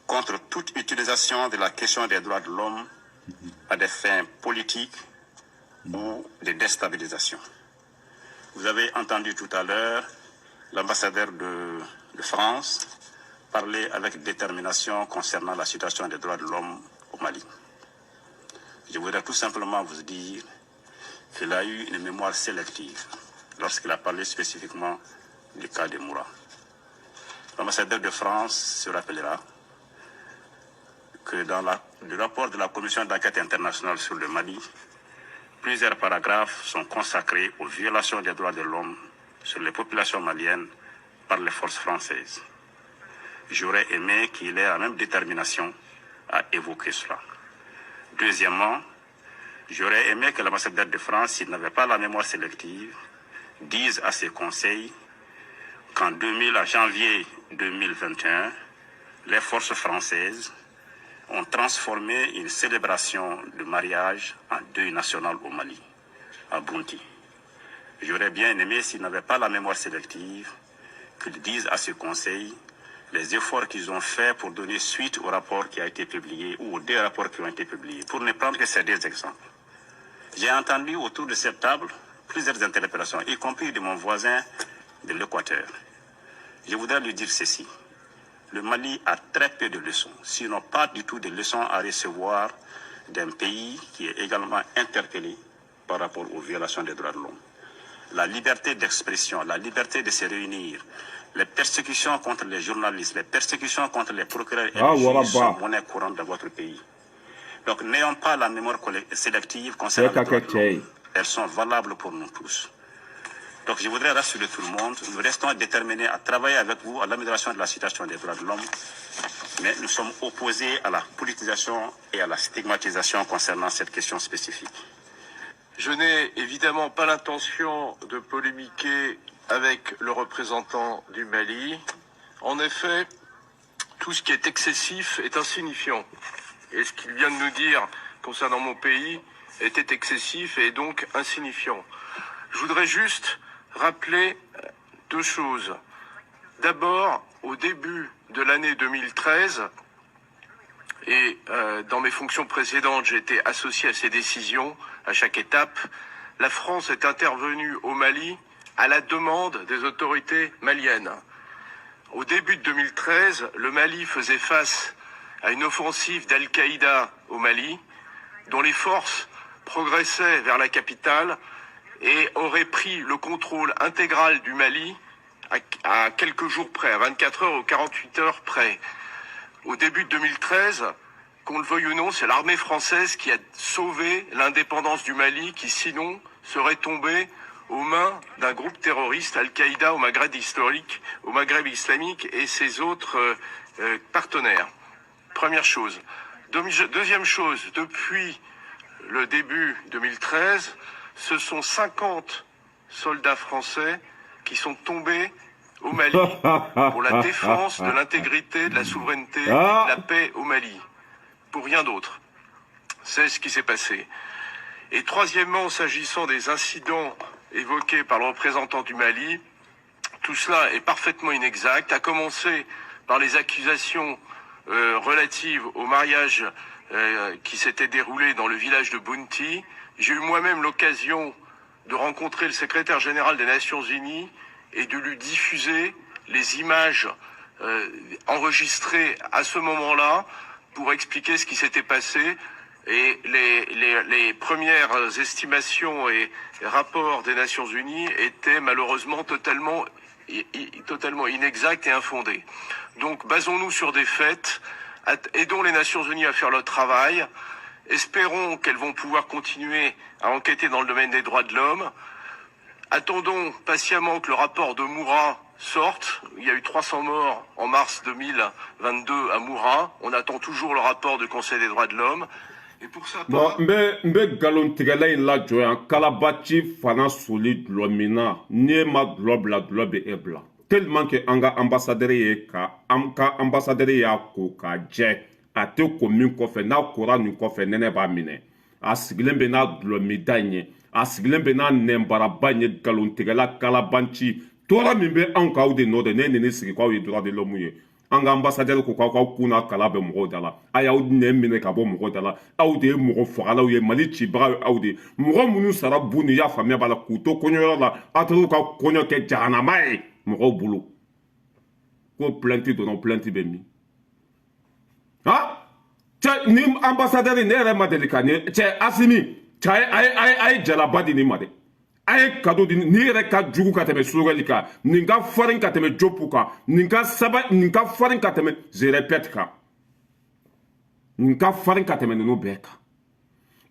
contre toute utilisation de la question des droits de l'homme à des fins politiques ou de déstabilisation. Vous avez entendu tout à l'heure l'ambassadeur de France parler avec détermination concernant la situation des droits de l'homme au Mali. Je voudrais tout simplement vous dire qu'il a eu une mémoire sélective lorsqu'il a parlé spécifiquement du cas de Moura. L'ambassadeur de France se rappellera que dans le rapport de la commission d'enquête internationale sur le Mali, plusieurs paragraphes sont consacrés aux violations des droits de l'homme sur les populations maliennes par les forces françaises. J'aurais aimé qu'il ait la même détermination à évoquer cela. Deuxièmement, j'aurais aimé que l'ambassadeur de France, s'il n'avait pas la mémoire sélective, dise à ses conseils qu'en 2000, en janvier 2021, les forces françaises ont transformé une célébration de mariage en deuil national au Mali, à Bounti. J'aurais bien aimé, s'ils n'avaient pas la mémoire sélective, qu'ils disent à ce conseil les efforts qu'ils ont faits pour donner suite au rapport qui a été publié ou aux deux rapports qui ont été publiés, pour ne prendre que ces deux exemples. J'ai entendu autour de cette table plusieurs interpellations, y compris de mon voisin de l'Équateur. Je voudrais lui dire ceci. Le Mali a très peu de leçons, sinon pas du tout de leçons à recevoir d'un pays qui est également interpellé par rapport aux violations des droits de l'homme. La liberté d'expression, la liberté de se réunir, les persécutions contre les journalistes, les persécutions contre les procureurs et les juges sont monnaie courante dans votre pays. Donc n'ayons pas la mémoire sélective concernant les droits de l'homme. Elles sont valables pour nous tous. Donc je voudrais rassurer tout le monde, nous restons déterminés à travailler avec vous à l'amélioration de la situation des droits de l'homme, mais nous sommes opposés à la politisation et à la stigmatisation concernant cette question spécifique. Je n'ai évidemment pas l'intention de polémiquer avec le représentant du Mali. En effet, tout ce qui est excessif est insignifiant. Et ce qu'il vient de nous dire concernant mon pays était excessif et donc insignifiant. Je voudrais juste rappeler deux choses. D'abord, au début de l'année 2013, et dans mes fonctions précédentes, j'ai été associé à ces décisions à chaque étape, la France est intervenue au Mali à la demande des autorités maliennes. Au début de 2013, le Mali faisait face à une offensive d'Al-Qaïda au Mali, dont les forces progressaient vers la capitale et auraient pris le contrôle intégral du Mali à quelques jours près, à 24 heures ou 48 heures près. Au début de 2013, qu'on le veuille ou non, c'est l'armée française qui a sauvé l'indépendance du Mali, qui sinon serait tombée aux mains d'un groupe terroriste, Al-Qaïda au Maghreb historique, au Maghreb islamique et ses autres partenaires. Première chose. Deuxième chose, depuis le début 2013, ce sont 50 soldats français qui sont tombés au Mali pour la défense de l'intégrité, de la souveraineté et de la paix au Mali. Pour rien d'autre. C'est ce qui s'est passé. Et troisièmement, s'agissant des incidents évoqués par le représentant du Mali, tout cela est parfaitement inexact, à commencer par les accusations relatives au mariage qui s'était déroulé dans le village de Bounti. J'ai eu moi-même l'occasion de rencontrer le secrétaire général des Nations Unies et de lui diffuser les images enregistrées à ce moment-là pour expliquer ce qui s'était passé. Et les premières estimations et rapports des Nations Unies étaient malheureusement totalement inexacts et infondés. Donc basons-nous sur des faits, aidons les Nations Unies à faire leur travail, espérons qu'elles vont pouvoir continuer à enquêter dans le domaine des droits de l'homme. Attendons patiemment que le rapport de Moura sorte. Il y a eu 300 morts en mars 2022 à Moura. On attend toujours le rapport du Conseil des droits de l'homme. Et pour ça, bon, n bɛ nkalontigɛla in lajɔ yan. Kalabaci fana soli dulɔ min na, n'i ma dulɔ bila, dulɔ bɛ e bila. Tellement que an ka ambassadeur ye ka an ka ambassadeur y'a ko k'a jɛ, a tɛ ko min kɔfɛ, n'a kora nin kɔfɛ, nɛnɛ b'a minɛ. A sigilen bɛ n'a dulɔ min da in ye, a sigilen bɛ n'a nɛnbaraba in ye. Nkalontigɛla kalabanci tɔɔrɔ min bɛ anw k'aw de nɔ dɛ. Ne ni ne sigi k'aw ye droit de l'homme ye. An ka ambassadeur ko k'aw k'aw kun n'a kala bɛ mɔgɔw da la, a y'aw nɛn minɛ ka bɔ mɔgɔw da la. Aw de ye mɔgɔ fagalaw ye, Mali cibaga ye aw de ye. Mɔgɔ minnu sara bu ni y'a faamuya b'a la k'u to kɔɲɔyɔrɔ la, aw taara u ka kɔɲɔ kɛ jahanama ye mɔgɔw bolo. Ko plainte donna, plainte bɛ min? Han, cɛ, ni ambassadeur ne yɛrɛ ma deli ka ni cɛ Asimi cɛ, a ye jalaba di nin ma dɛ. A ye cadeau di nin yɛrɛ ka jugu ka tɛmɛ Sogɛli kan, nin ka farin ka tɛmɛ Jopu kan, nin ka saba, nin ka farin ka tɛmɛ, je répète kan, nin ka farin ka tɛmɛ ninnu bɛɛ kan.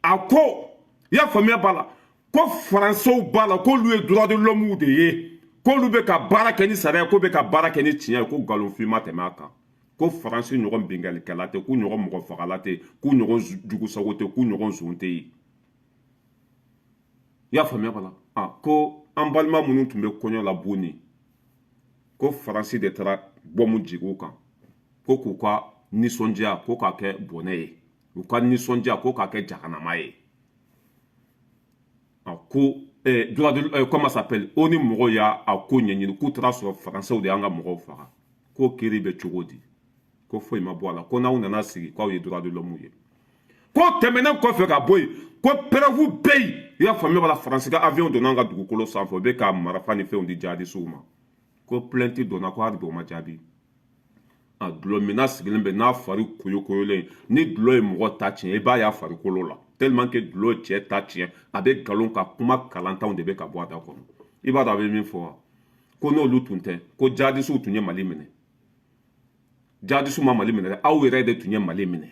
A ko i y'a faamuya b'a la ko Faransɛw b'a la, k'olu ye droit de l'homme de ye, k'olu bɛ ka baara kɛ ni sariya, k'u bɛ ka baara kɛ ni tiɲɛ ye, ko nkalonfin ma tɛmɛ a kan, ko Faransi ɲɔgɔn binkannikɛla tɛ, k'u ɲɔgɔn mɔgɔ fagala tɛ, k'u ɲɔgɔn jugusago tɛ, k'u ɲɔgɔn zon tɛ yen. I y'a faamuya b'a la. A ko an balima minnu tun bɛ kɔɲɔ la Boni, ko Faransi de taara bɔmu jigin u kan, ko k'u ka nisɔndiya ko k'a kɛ bɔnɛ ye, u ka nisɔndiya ko k'a kɛ jahanama ye. A ko droit de, comment s'appelle, o ni mɔgɔw y'a a ko ɲɛɲini, k'u taara sɔrɔ Faransɛw de y'an ka mɔgɔw faga. Ko kiiri bɛ cogo di? Ko foyi ma bɔ a la. Ko n'aw nana sigi k'aw ye droit de l'homme ye. Ko tɛmɛnen kɔfɛ ka bɔ yen, ko preuve bɛ yen, i y'a faamuya b'a la, Faransi ka avion donna an ka dugukolo sanfɛ, u bɛ ka marifa ni fɛnw di jihadisiw ma. Ko plainte donna, ko hali bi o ma jaabi. A dulɔminna sigilen bɛ n'a fari koyokoyolen. Ni dulɔ ye mɔgɔ ta tiɲɛ, i b'a ye a farikolo la, tellement que dulɔ cɛ ta tiɲɛ, a bɛ nkalon ka kuma kalantanw de bɛ ka bɔ a da kɔnɔ. I b'a dɔn a bɛ min fɔ wa? Ko n'olu tun tɛ, ko jihadisiw tun ye Mali minɛ. Jihadisiw ma Mali minɛ dɛ, aw yɛrɛ de tun ye Mali minɛ.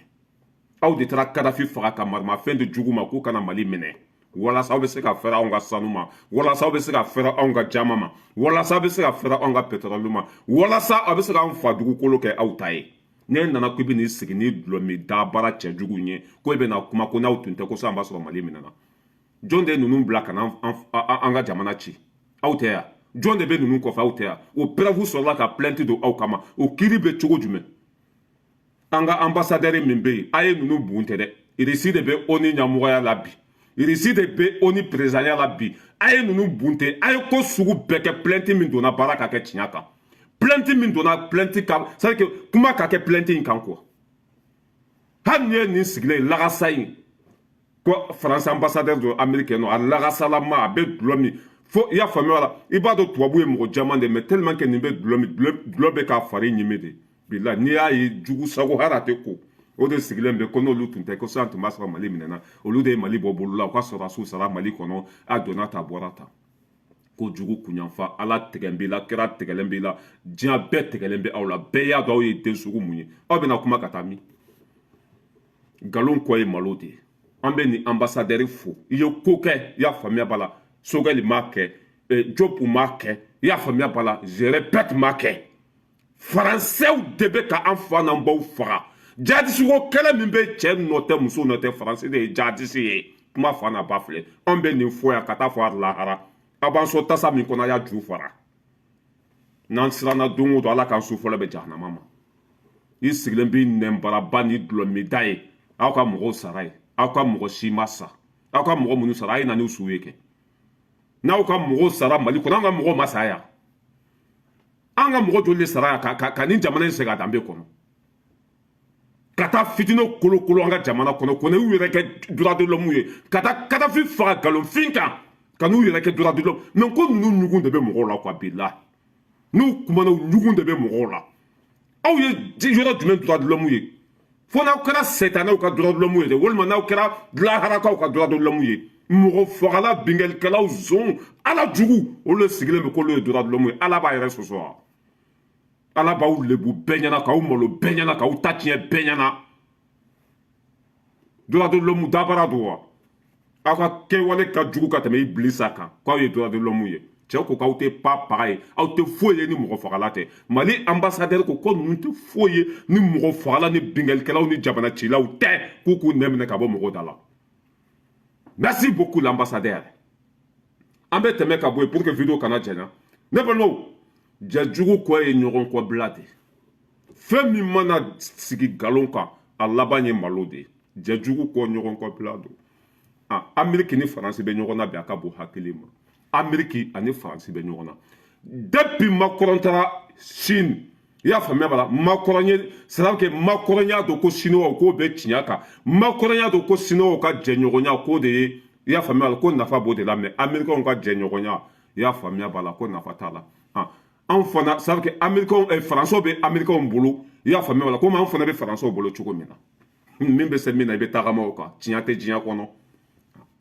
Aw de taara Kadafi faga ka maramafɛn di jugu ma k'u kana Mali minɛ, walasa aw bɛ se ka fɛrɛ anw ka sanu ma, walasa aw bɛ se ka fɛrɛ anw ka jama ma, walasa aw bɛ se ka fɛrɛ anw ka pétrole ma, walasa aw bɛ se k'an fa dugukolo kɛ aw ta ye. N'e nana k'i bɛ n'i sigi ni dulɔ min da baara cɛjugu ye, ko e bɛna kuma ko n'aw tun tɛ, ko sisan b'a sɔrɔ Mali minɛna. Jɔn de ye ninnu bila ka na an ka jamana ci? Aw tɛ yan. Jɔn de bɛ ninnu kɔfɛ? Aw tɛ yan. O preuve sɔrɔla ka plainte don aw kama. O kiiri bɛ cogo jumɛn? An ka ambassadeur min bɛ yen, a ye ninnu bun tɛ dɛ. Irisi de bɛ ONU ɲɛmɔgɔya la bi, Irisi de bɛ ONU présidentya la bi. A ye ninnu bun tɛ, a ye ko sugu bɛɛ kɛ. Plainte min donna, baara ka kɛ tiɲɛ kan. Plainte min donna, plainte kan, c'est à dire que kuma ka kɛ plainte in kan quoi. Hali n'i ye nin sigilen lagasa in ko Faransi ambassadeur don Amérique nɔ, a lagasalama, a bɛ dulɔ min fo, i y'a faamuya la, i b'a dɔn tubabu ye mɔgɔ caman de, mais tellement que nin bɛ dulɔ min, dulɔ bɛ k'a fari ɲimi de. Bilahi, n'i y'a ye jugu sago, hali a tɛ ko. O de sigilen bɛ ko n'olu tun tɛ, ko sisan tun b'a sɔrɔ Mali minɛna. Olu de ye Mali bɔ bolo la, u ka sɔrɔdasiw sara Mali kɔnɔ, a donna ta, bɔra ta. Ko jugu kunyanfa, Ala tigɛn b'i la, kira tigɛlen b'i la, diɲɛ bɛɛ tigɛlen bɛ aw la. Bɛɛ y'a dɔn aw ye den sugu mun ye. Aw bɛna kuma ka taa min? Nkalon kɔ ye malo de ye. An bɛ nin ambassadeur fo, i ye ko kɛ, i y'a faamuya b'a la. Choguel m'a kɛ, Diop m'a kɛ, i y'a faamuya b'a la, je répète, m'a kɛ. Faransɛw de bɛ ka an fa n'an baw faga. Jihadisi ko kɛlɛ min bɛ, cɛ nɔ tɛ, muso nɔ tɛ, Faransi de ye jihadisi ye. Kuma fa n'a ba filɛ, anw bɛ nin fɔ yan ka taa fɔ a lahara. A b'an sɔn tasa min kɔnɔ, a y'a ju fara. N'an siranna don o don, Ala k'an su fɔlɔ bɛ jahanama ma. I sigilen b'i nɛnbaraba ni dulɔmida ye. Aw ka mɔgɔw sara ye, aw ka mɔgɔ si ma sa. Aw ka mɔgɔ minnu sara, a ye na n'u su ye kɛ. N'aw ka mɔgɔw sara Mali kɔnɔ, an ka mɔgɔw ma sa yan. An ka mɔgɔ joli de sara yan ka nin jamana in segin a danbe kɔnɔ, ka taa fitinɛ kolokolo an ka jamana kɔnɔ, ko n'u yɛrɛ kɛ droit de l'homme ye, ka taa Kadafi faga nkalonfin kan, ka n'u yɛrɛ kɛ droit de l'homme? Mais ko ninnu ɲugun de bɛ mɔgɔw la quoi. Bilahi, n'u kumana, ɲugun de bɛ mɔgɔw la. Aw ye yɔrɔ jumɛn droit de l'homme ye? Fo n'aw kɛra sɛtanɛw ka droit de l'homme ye dɛ, walima n'aw kɛra laharakaw ka droit de l'homme ye. Mɔgɔ fagala, bingalikɛlaw, zon, Ala jugu, olu de sigilen bɛ k'olu ye droit de l'homme ye. Ala b'a yɛrɛ sɔsɔ wa? Ala b'aw lebu bɛɛ ɲɛna, k'aw malo bɛɛ ɲɛna, k'aw ta tiɲɛ bɛɛ ɲɛna. Droit de l'homme dabara don wa? Aw ka kɛwale ka jugu ka tɛmɛ i bilisa kan k'aw ye droit de l'homme ye. Cɛw ko k'aw tɛ pa paga ye, aw tɛ foyi ye ni mɔgɔ fagala tɛ. Mali ambassadeur ko ninnu tɛ foyi ye ni mɔgɔ fagala ni bingalikɛlaw ni jamana cilaw tɛ, k'u nɛ minɛ ka bɔ mɔgɔw da la. Merci beaucoup, l'ambassadeur. An bɛ tɛmɛ ka bɔ yen pour que vidéo kana janya. Ne balimaw, jɛjugu kɔ ye ɲɔgɔn kɔbila de. Fɛn min mana sigi nkalon kan, a laban ye malo de ye. Jɛjugu kɔ, ɲɔgɔn kɔbila don. Ah, Ameriki ni Faransi bɛ ɲɔgɔn na bi, a ka bon hakili ma. Ameriki ani Faransi bɛ ɲɔgɔn na depuis Macron taara Chine, i y'a faamuya b'a la. Macron ye, c'est à dire que Macron y'a dɔn ko Chinois k'o bɛ tiɲɛ kan. Macron y'a dɔn ko Chinois ka jɛɲɔgɔnya k'o de ye, i y'a faamuya b'a la, ko nafa b'o de la. Mais Américains ka jɛɲɔgɔnya, i y'a faamuya b'a la, ko nafa t'a la. Ah, anw fana, c'est à dire que Américains, Français bɛ Américains bolo, i y'a faamuya b'a la, komi anw fana bɛ Français bolo cogo min na. Min bɛ se min na, i bɛ tagama o kan. Tiɲɛ tɛ diɲɛ kɔnɔ.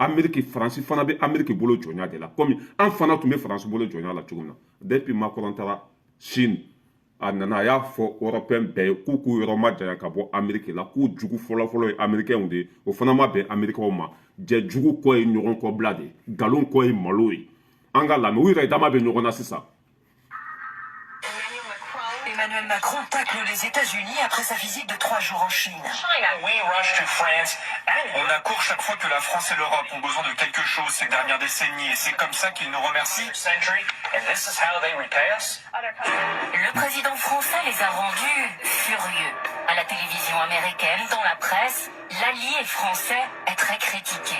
Amérique, Faransi fana bɛ Amérique bolo jɔnya de la, komi an fana tun bɛ Faransi bolo jɔnya la cogo min na. Depuis Macron taara Chine, a nana, a y'a fɔ européen bɛɛ ye k'u k'u yɔrɔ ma janya ka bɔ Amérique la, k'u jugu fɔlɔfɔlɔ ye Américains de ye. O fana ma bɛn Américains ma. Jɛ jugu kɔ ye ɲɔgɔn kɔbila de ye, nkalon kɔ ye malo ye. An ka lamɛn, u yɛrɛ dama bɛ ɲɔgɔn na sisan. Emmanuel Macron tacle les États-Unis après sa visite de 3 jours en Chine. On accourt chaque fois que la France et l'Europe ont besoin de quelque chose ces dernières décennies et c'est comme ça qu'ils nous remercient. Le président français les a rendus furieux. À la télévision américaine, dans la presse, l'allié français est très critiqué.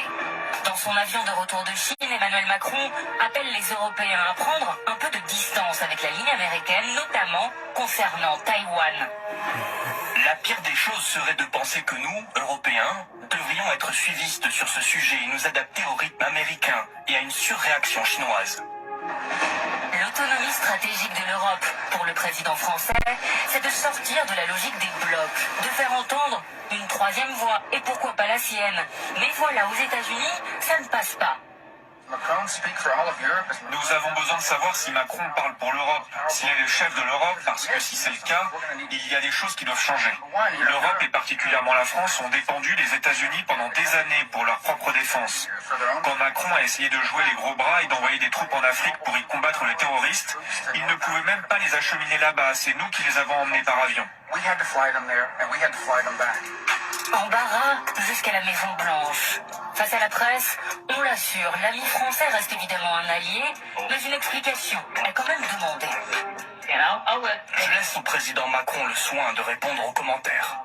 Dans son avion de retour de Chine, Emmanuel Macron appelle les Européens à prendre un peu de distance avec la ligne américaine, notamment concernant Taïwan. La pire des choses serait de penser que nous, Européens, devrions être suivistes sur ce sujet et nous adapter au rythme américain et à une surréaction chinoise. L'autonomie stratégique de l'Europe, pour le président français, c'est de sortir de la logique des blocs, de faire entendre une troisième voix, et pourquoi pas la sienne. Mais voilà, aux États-Unis, ça ne passe pas. Nous avons besoin de savoir si Macron parle pour l'Europe, s'il est le chef de l'Europe, parce que si c'est le cas, il y a des choses qui doivent changer. L'Europe et particulièrement la France ont dépendu des États-Unis pendant des années pour leur propre défense. Quand Macron a essayé de jouer les gros bras et d'envoyer des troupes en Afrique pour y combattre les terroristes, il ne pouvait même pas les acheminer là-bas, c'est nous qui les avons emmenés par avion. Embarras jusqu'à la Maison Blanche. Face à la presse, on l'assure, l'ami français reste évidemment un allié, mais une explication est quand même demandée. Je laisse au président Macron le soin de répondre aux commentaires.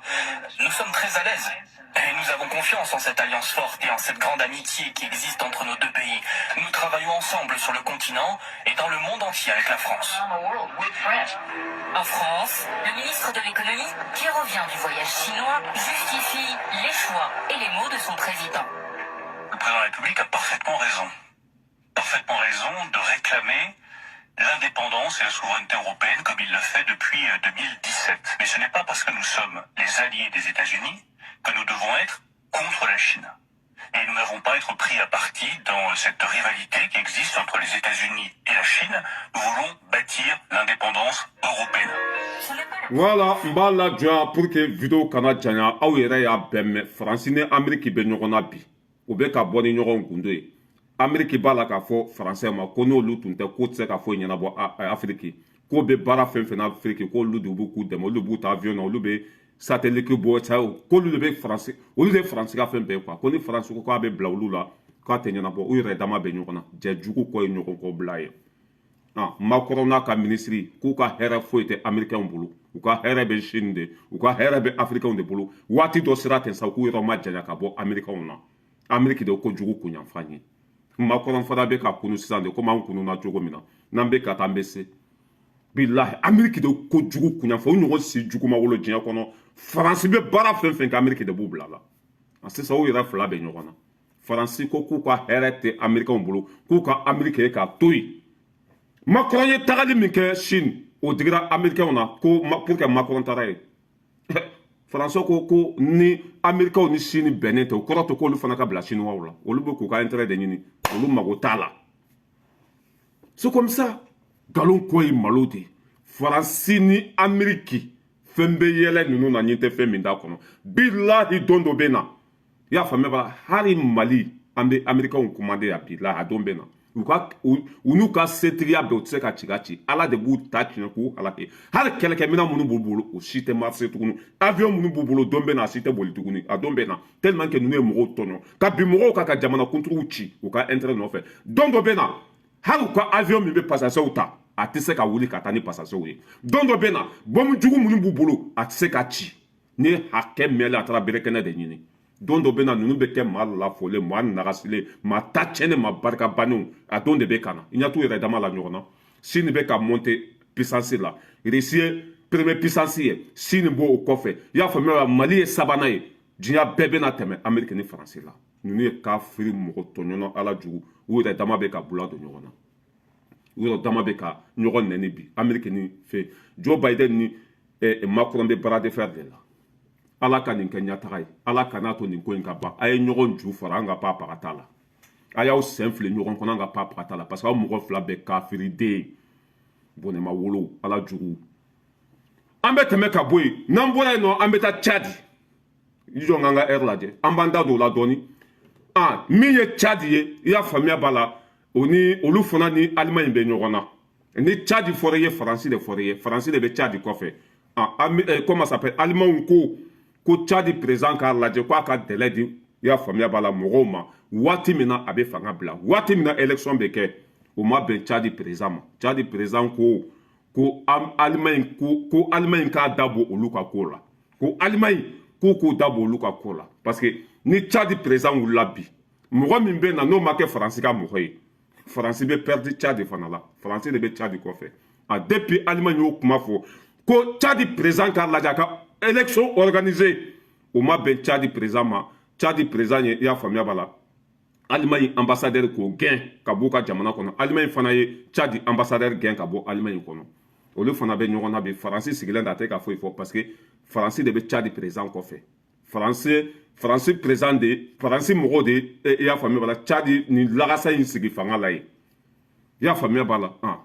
Nous sommes très à l'aise et nous avons confiance en cette alliance forte et en cette grande amitié qui existe entre nos deux pays. Nous travaillons ensemble sur le continent et dans le monde entier avec la France. En France, le ministre de l'économie, qui revient du voyage chinois, justifie les choix et les mots de son président. Le président de la République a parfaitement raison. Parfaitement raison de réclamer l'indépendance et la souveraineté européenne comme il le fait depuis 2017. Mais ce n'est pas parce que nous sommes les alliés des États-Unis que nous devons être contre la Chine. Et nous n'avons pas à être pris à partie dans cette rivalité qui existe entre les États-Unis et la Chine. Nous voulons bâtir l'indépendance européenne. Ce n'est pas la Voilà, n b'a lajɔ yan pour que vidéo kana janya. Aw yɛrɛ y'a bɛɛ mɛn, Faransi ni Ameriki bɛ ɲɔgɔn na bi, u bɛ ka bɔ ni ɲɔgɔn gundo ye. Ameriki b'a la k'a fɔ Faransɛ ma ko n'olu tun tɛ, k'o tɛ se ka foyi ɲɛnabɔ Afiriki. K'o bɛ baara fɛn fɛn na Afiriki, k'olu de b'u k'u dɛmɛ, olu b'u ta avion na, olu bɛ satellite bɔ, k'olu de bɛ Faransi, olu de ye Faransi ka fɛn bɛɛ ye quoi. Ko ni Faransi ko k'a bɛ bila olu la, k'a tɛ ɲɛnabɔ. U yɛrɛ dama bɛ ɲɔgɔn na, jɛ jugu kɔ ye ɲɔgɔn kɔ bila ye. Ah, Macron n'a ka minisiri, k'u ka hɛrɛ foyi tɛ Américains bolo, u ka hɛrɛ bɛ Chine de, u ka hɛrɛ bɛ Africains de bolo. Waati dɔ sera ten sa, u k'u yɔrɔ ma janya ka bɔ Américains na. Amérique de ko jugu kunyanfan ye. Macron fana bɛ ka kunu sisan de, komi an kununa cogo min na, n'an bɛ ka taa, an bɛ se. Bilahi, Amérique de ko jugu kunyanfan, u ɲɔgɔn si jugu ma wolo diɲɛ kɔnɔ. Faransi bɛ baara fɛn fɛn kɛ, Amérique de b'u bila la. A sisan, u yɛrɛ fila bɛ ɲɔgɔn na. Faransi ko k'u ka hɛrɛ tɛ Américains bolo, k'u ka Amérique ye k'a to yen. Macron ye tagali min kɛ Chine, o digira Américains na ko pour que Macron taara yen. Faransi ko ko ni Américains ni Chine bɛnnen tɛ, o kɔrɔ tɛ k'olu fana ka bila Chinois la. Olu bɛ k'u ka intérêt de ɲini, olu mago t'a la. C'est comme ça, nkalon kɔ ye malo de ye. Faransi ni Amérique, fɛn bɛ yɛlɛ ninnu na, nin tɛ fɛn min t'a kɔnɔ. Bilahi, don dɔ bɛ na, i y'a faamuya b'a la, hali Mali, an bɛ Américains commandé yan. Bilahi, a don bɛ na, u ka u n'u ka setigiya bɛɛ, u tɛ se ka ci ka ci. Ala de b'u ta tiɲɛ k'u halaki. Hali kɛlɛkɛminɛn minnu b'u bolo, o si tɛ marché tuguni. Avion minnu b'u bolo, don bɛ na, a si tɛ boli tuguni. A don bɛ na, tellement que ninnu ye mɔgɔw tɔɲɔ ka bin mɔgɔw kan, ka jamana kuntigiw ci u ka intérêt nɔfɛ. Don dɔ bɛ na, hali u ka avion min bɛ passagers ta, a tɛ se ka wuli ka taa ni passagers ye. Don dɔ bɛ na, bombe jugu minnu b'u bolo, a tɛ se ka ci. Ni ye hakɛ mɛnlen, a taara berekɛnɛ de ɲini. Don dɔ bɛ na, ninnu bɛ kɛ maa lafolen, maa nagasilen, maa ta tiɲɛnen, maa barika bannenw. A don de bɛ ka na. I ɲɛ t'u yɛrɛ dama la ɲɔgɔn na. Chine bɛ ka monter puissance la. Russie ye première puissance ye, Chine b'o o kɔfɛ. I y'a faamuya, Mali ye sabanan ye. Diɲɛ bɛɛ bɛna tɛmɛ Amérique ni Faransi la. Ninnu ye kafiri, mɔgɔ tɔɲɔnɔ, ala jugu. U yɛrɛ dama bɛ ka bula don ɲɔgɔn na, u yɛrɛ dama bɛ ka ɲɔgɔn nɛni bi. Amérique ni fɛ, Joe Biden ni Macron bɛ bras de fer de la. Ala ka nin kɛ ɲɛtaga ye, Ala kan'a to nin ko in ka ban. A ye ɲɔgɔn ju fara, an ka pa pagata la. A y'aw sen fili ɲɔgɔn kɔnɔ, an ka pa pagata la, parce que aw mɔgɔ fila bɛɛ kafiriden, bɔnɛma wolo, ala jugu. An bɛ tɛmɛ ka bɔ yen. N'an bɔra yen nɔ, an bɛ taa Tchad. I jɔ, k'an ka heure lajɛ, an b'an da don o la dɔɔni. Ah, min ye Tchad ye, i y'a faamuya b'a la, o ni olu fana ni Allemagne bɛ ɲɔgɔn na. Ni Tchad fɔra i ye, Faransi de fɔra i ye, Faransi de bɛ Tchad kɔfɛ. Ah, comment ça s'appelle, Allemagne ko ko Tchad président k'a lajɛ k'a ka délai di, i y'a faamuya b'a la, mɔgɔw ma waati min na a bɛ fanga bila, waati min na élection bɛ kɛ. O ma bɛn Tchad président ma. Tchad président ko ko Allemagne ko Allemagne k'a da bɔ olu ka ko la, ko Allemagne ko k'o da bɔ olu ka ko la, parce que ni Tchad président wulila bi, mɔgɔ min bɛ na, n'o ma kɛ Faransi ka mɔgɔ ye, Faransi bɛ perdre Tchad fana la. Faransi de bɛ Tchad kɔfɛ. Ah, depuis Allemagne y'o kuma fɔ ko Tchad président k'a lajɛ a ka élection organisée, o ma bɛn Tchad président ma. Tchad président ye, i y'a faamuya b'a la, Allemagne ambassadeur k'o gɛn ka b'u ka jamana kɔnɔ. Allemagne fana ye Tchad ambassadeur gɛn ka bɔ Allemagne kɔnɔ. Olu fana bɛ ɲɔgɔn na bi. Faransi sigilen da, a tɛ ka foyi fɔ, parce que Faransi de bɛ Tchad président kɔfɛ. Faransi président de, Faransi mɔgɔw de, i y'a faamuya b'a la, Tchad ni lagasa in sigi fanga la yen. I y'a faamuya b'a la. Ah,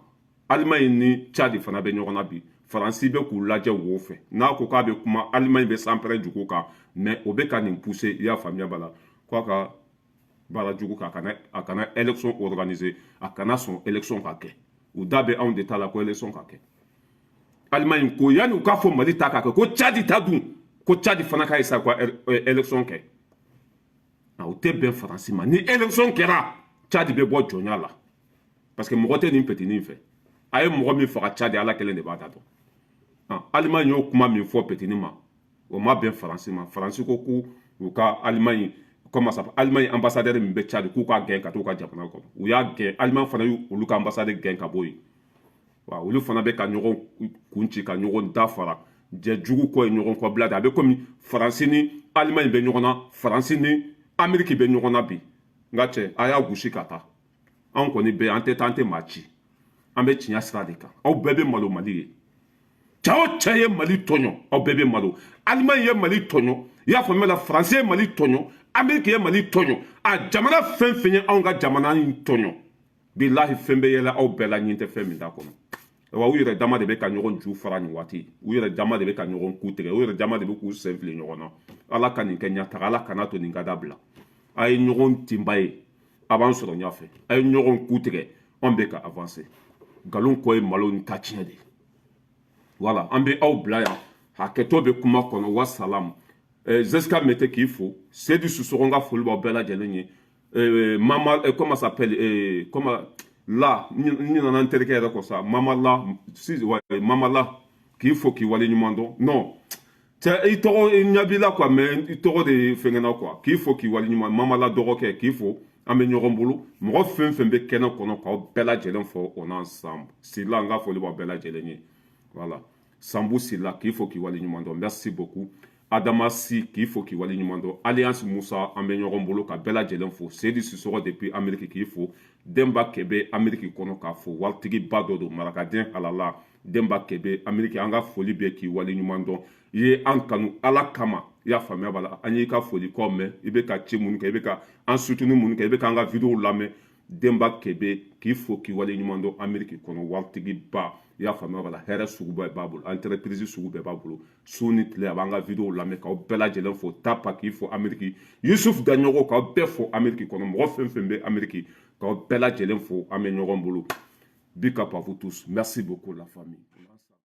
Allemagne ni Tchad fana bɛ ɲɔgɔn na bi. Faransi bɛ k'u lajɛ wo fɛ. N'a ko k'a bɛ kuma, Allemagne bɛ sanpɛrɛn jugu kan, mais o bɛ ka nin pousser, i y'a faamuya b'a la, k'a ka baara jugu kɛ, a kana élection organiser, a kana sɔn élection ka kɛ. U da bɛ anw de ta la ko élection ka kɛ. Allemagne ko yanni u k'a fɔ Mali ta ka kɛ, ko Tchad ta dun. Ko Tchad fana ka essayer ka élection kɛ. O tɛ bɛn Faransi ma. Ni élection kɛra, Tchad bɛ bɔ jɔnya la, parce que mɔgɔ tɛ nin petinin fɛ. A ye mɔgɔ min faga Tchad, Ala kelen de b'a da dɔn. Allemagne y'o kuma min fɔ petinin ma, o ma bɛn Faransi ma. Faransi ko k'u u ka Allemagne, comment ça, Allemagne ambassadeur min bɛ Tchad, k'u ka gɛn ka t'u ka jamana kɔnɔ. U y'a gɛn. Allemagne fana y'u olu ka ambassadeur gɛn ka bɔ yen. Wa olu fana bɛ ka ɲɔgɔn kun ci, ka ɲɔgɔn dafara. Jɛ jugu kɔ ye ɲɔgɔn kɔbila de. A bɛ komi Faransi ni Allemagne bɛ ɲɔgɔn na, Faransi ni Amérique bɛ ɲɔgɔn na bi. N ka cɛ, a y'a gosi ka taa. Anw kɔni bɛ, an tɛ taa, an tɛ maa ci, an bɛ tiɲɛ sira de kan. Aw bɛɛ bɛ malo Mali ye. Cɛ o cɛ ye Mali tɔɲɔ, aw bɛɛ bɛ malo. Allemagne ye Mali tɔɲɔ, i y'a faamuya la, Faransi ye Mali tɔɲɔ, Amérique ye Mali tɔɲɔ. A jamana fɛn fɛn ye anw ka jamana in tɔɲɔ, bilahi, fɛn bɛ yɛlɛ aw bɛɛ la, ɲin tɛ fɛn min t'a kɔnɔ. Wa u yɛrɛ dama de bɛ ka ɲɔgɔn ju fara nin waati, u yɛrɛ dama de bɛ ka ɲɔgɔn ku tigɛ, u yɛrɛ dama de bɛ k'u sen fili ɲɔgɔn na. Ala ka nin kɛ ɲɛtaga, Ala kana to nin ka dabila. A ye ɲɔgɔn tinba ye, a b'an sɔrɔ ɲɛfɛ. A ye ɲɔgɔn ku tigɛ, anw bɛ ka avancer. Nkalon kɔ ye malo ni ta tiɲɛ de. Voilà, an bɛ aw bila yan. Hakɛto bɛ kuma kɔnɔ. Wasalamu. Jessica Mete k'i fo, Seydou Sissoko, n ka foli b'aw bɛɛ lajɛlen ye. Mama, comment s'appelle, comment la, n ɲinɛna n terikɛ yɛrɛ kɔ sa. Mama la si, ouais, Mama la k'i fo, k'i wale ɲuman dɔn. Non, cɛ, i tɔgɔ ɲɛ b'i la quoi, mais i tɔgɔ de fɛngɛnna quoi. K'i fo, k'i wale ɲuman. Mama la dɔgɔkɛ, k'i fo. An bɛ ɲɔgɔn bolo. Mɔgɔ fɛn fɛn bɛ kɛnɛ kɔnɔ, k'aw bɛɛ lajɛlen fɔ on ensemble. Sila, n ka foli b'aw bɛɛ lajɛlen ye. Voilà, Sanbu Sila, k'i fo, k'i wale ɲuman dɔn. Merci beaucoup. Adama Si, k'i fo, k'i wale ɲuman dɔn. Alliance Musa, an bɛ ɲɔgɔn bolo, ka bɛɛ lajɛlen fo. Seyidi Sisɔgɔ depuis Amérique, k'i fo. Denba Kebe Amérique kɔnɔ, k'a fo. Waritigiba dɔ don, marakaden halala. Denba Kebe Amérique, an ka foli bɛ, k'i wale ɲuman dɔn. I ye an kanu Ala kama, i y'a faamuya b'a la. An y'i ka foli kɔ mɛn. I bɛ ka ci minnu kɛ, i bɛ ka an soutenir minnu kɛ, i bɛ k'an ka vidéo lamɛn. Denba Kebe, k'i fo, k'i wale ɲuman dɔn. Amérique kɔnɔ, waritigiba, i y'a faamuya b'a la. Hɛrɛ sugu bɛɛ b'a bolo, entreprise sugu bɛɛ b'a bolo. Su ni tile, a b'an ka vidéo lamɛn. K'aw bɛɛ lajɛlen fo. Tapa, k'i fo Amérique. Yusuf Daɲɔgɔ, k'aw bɛɛ fo Amérique kɔnɔ. Mɔgɔ fɛn fɛn bɛ Amérique, k'aw bɛɛ lajɛlen fo. An bɛ ɲɔgɔn bolo. Big up à vous tous, merci beaucoup la famille.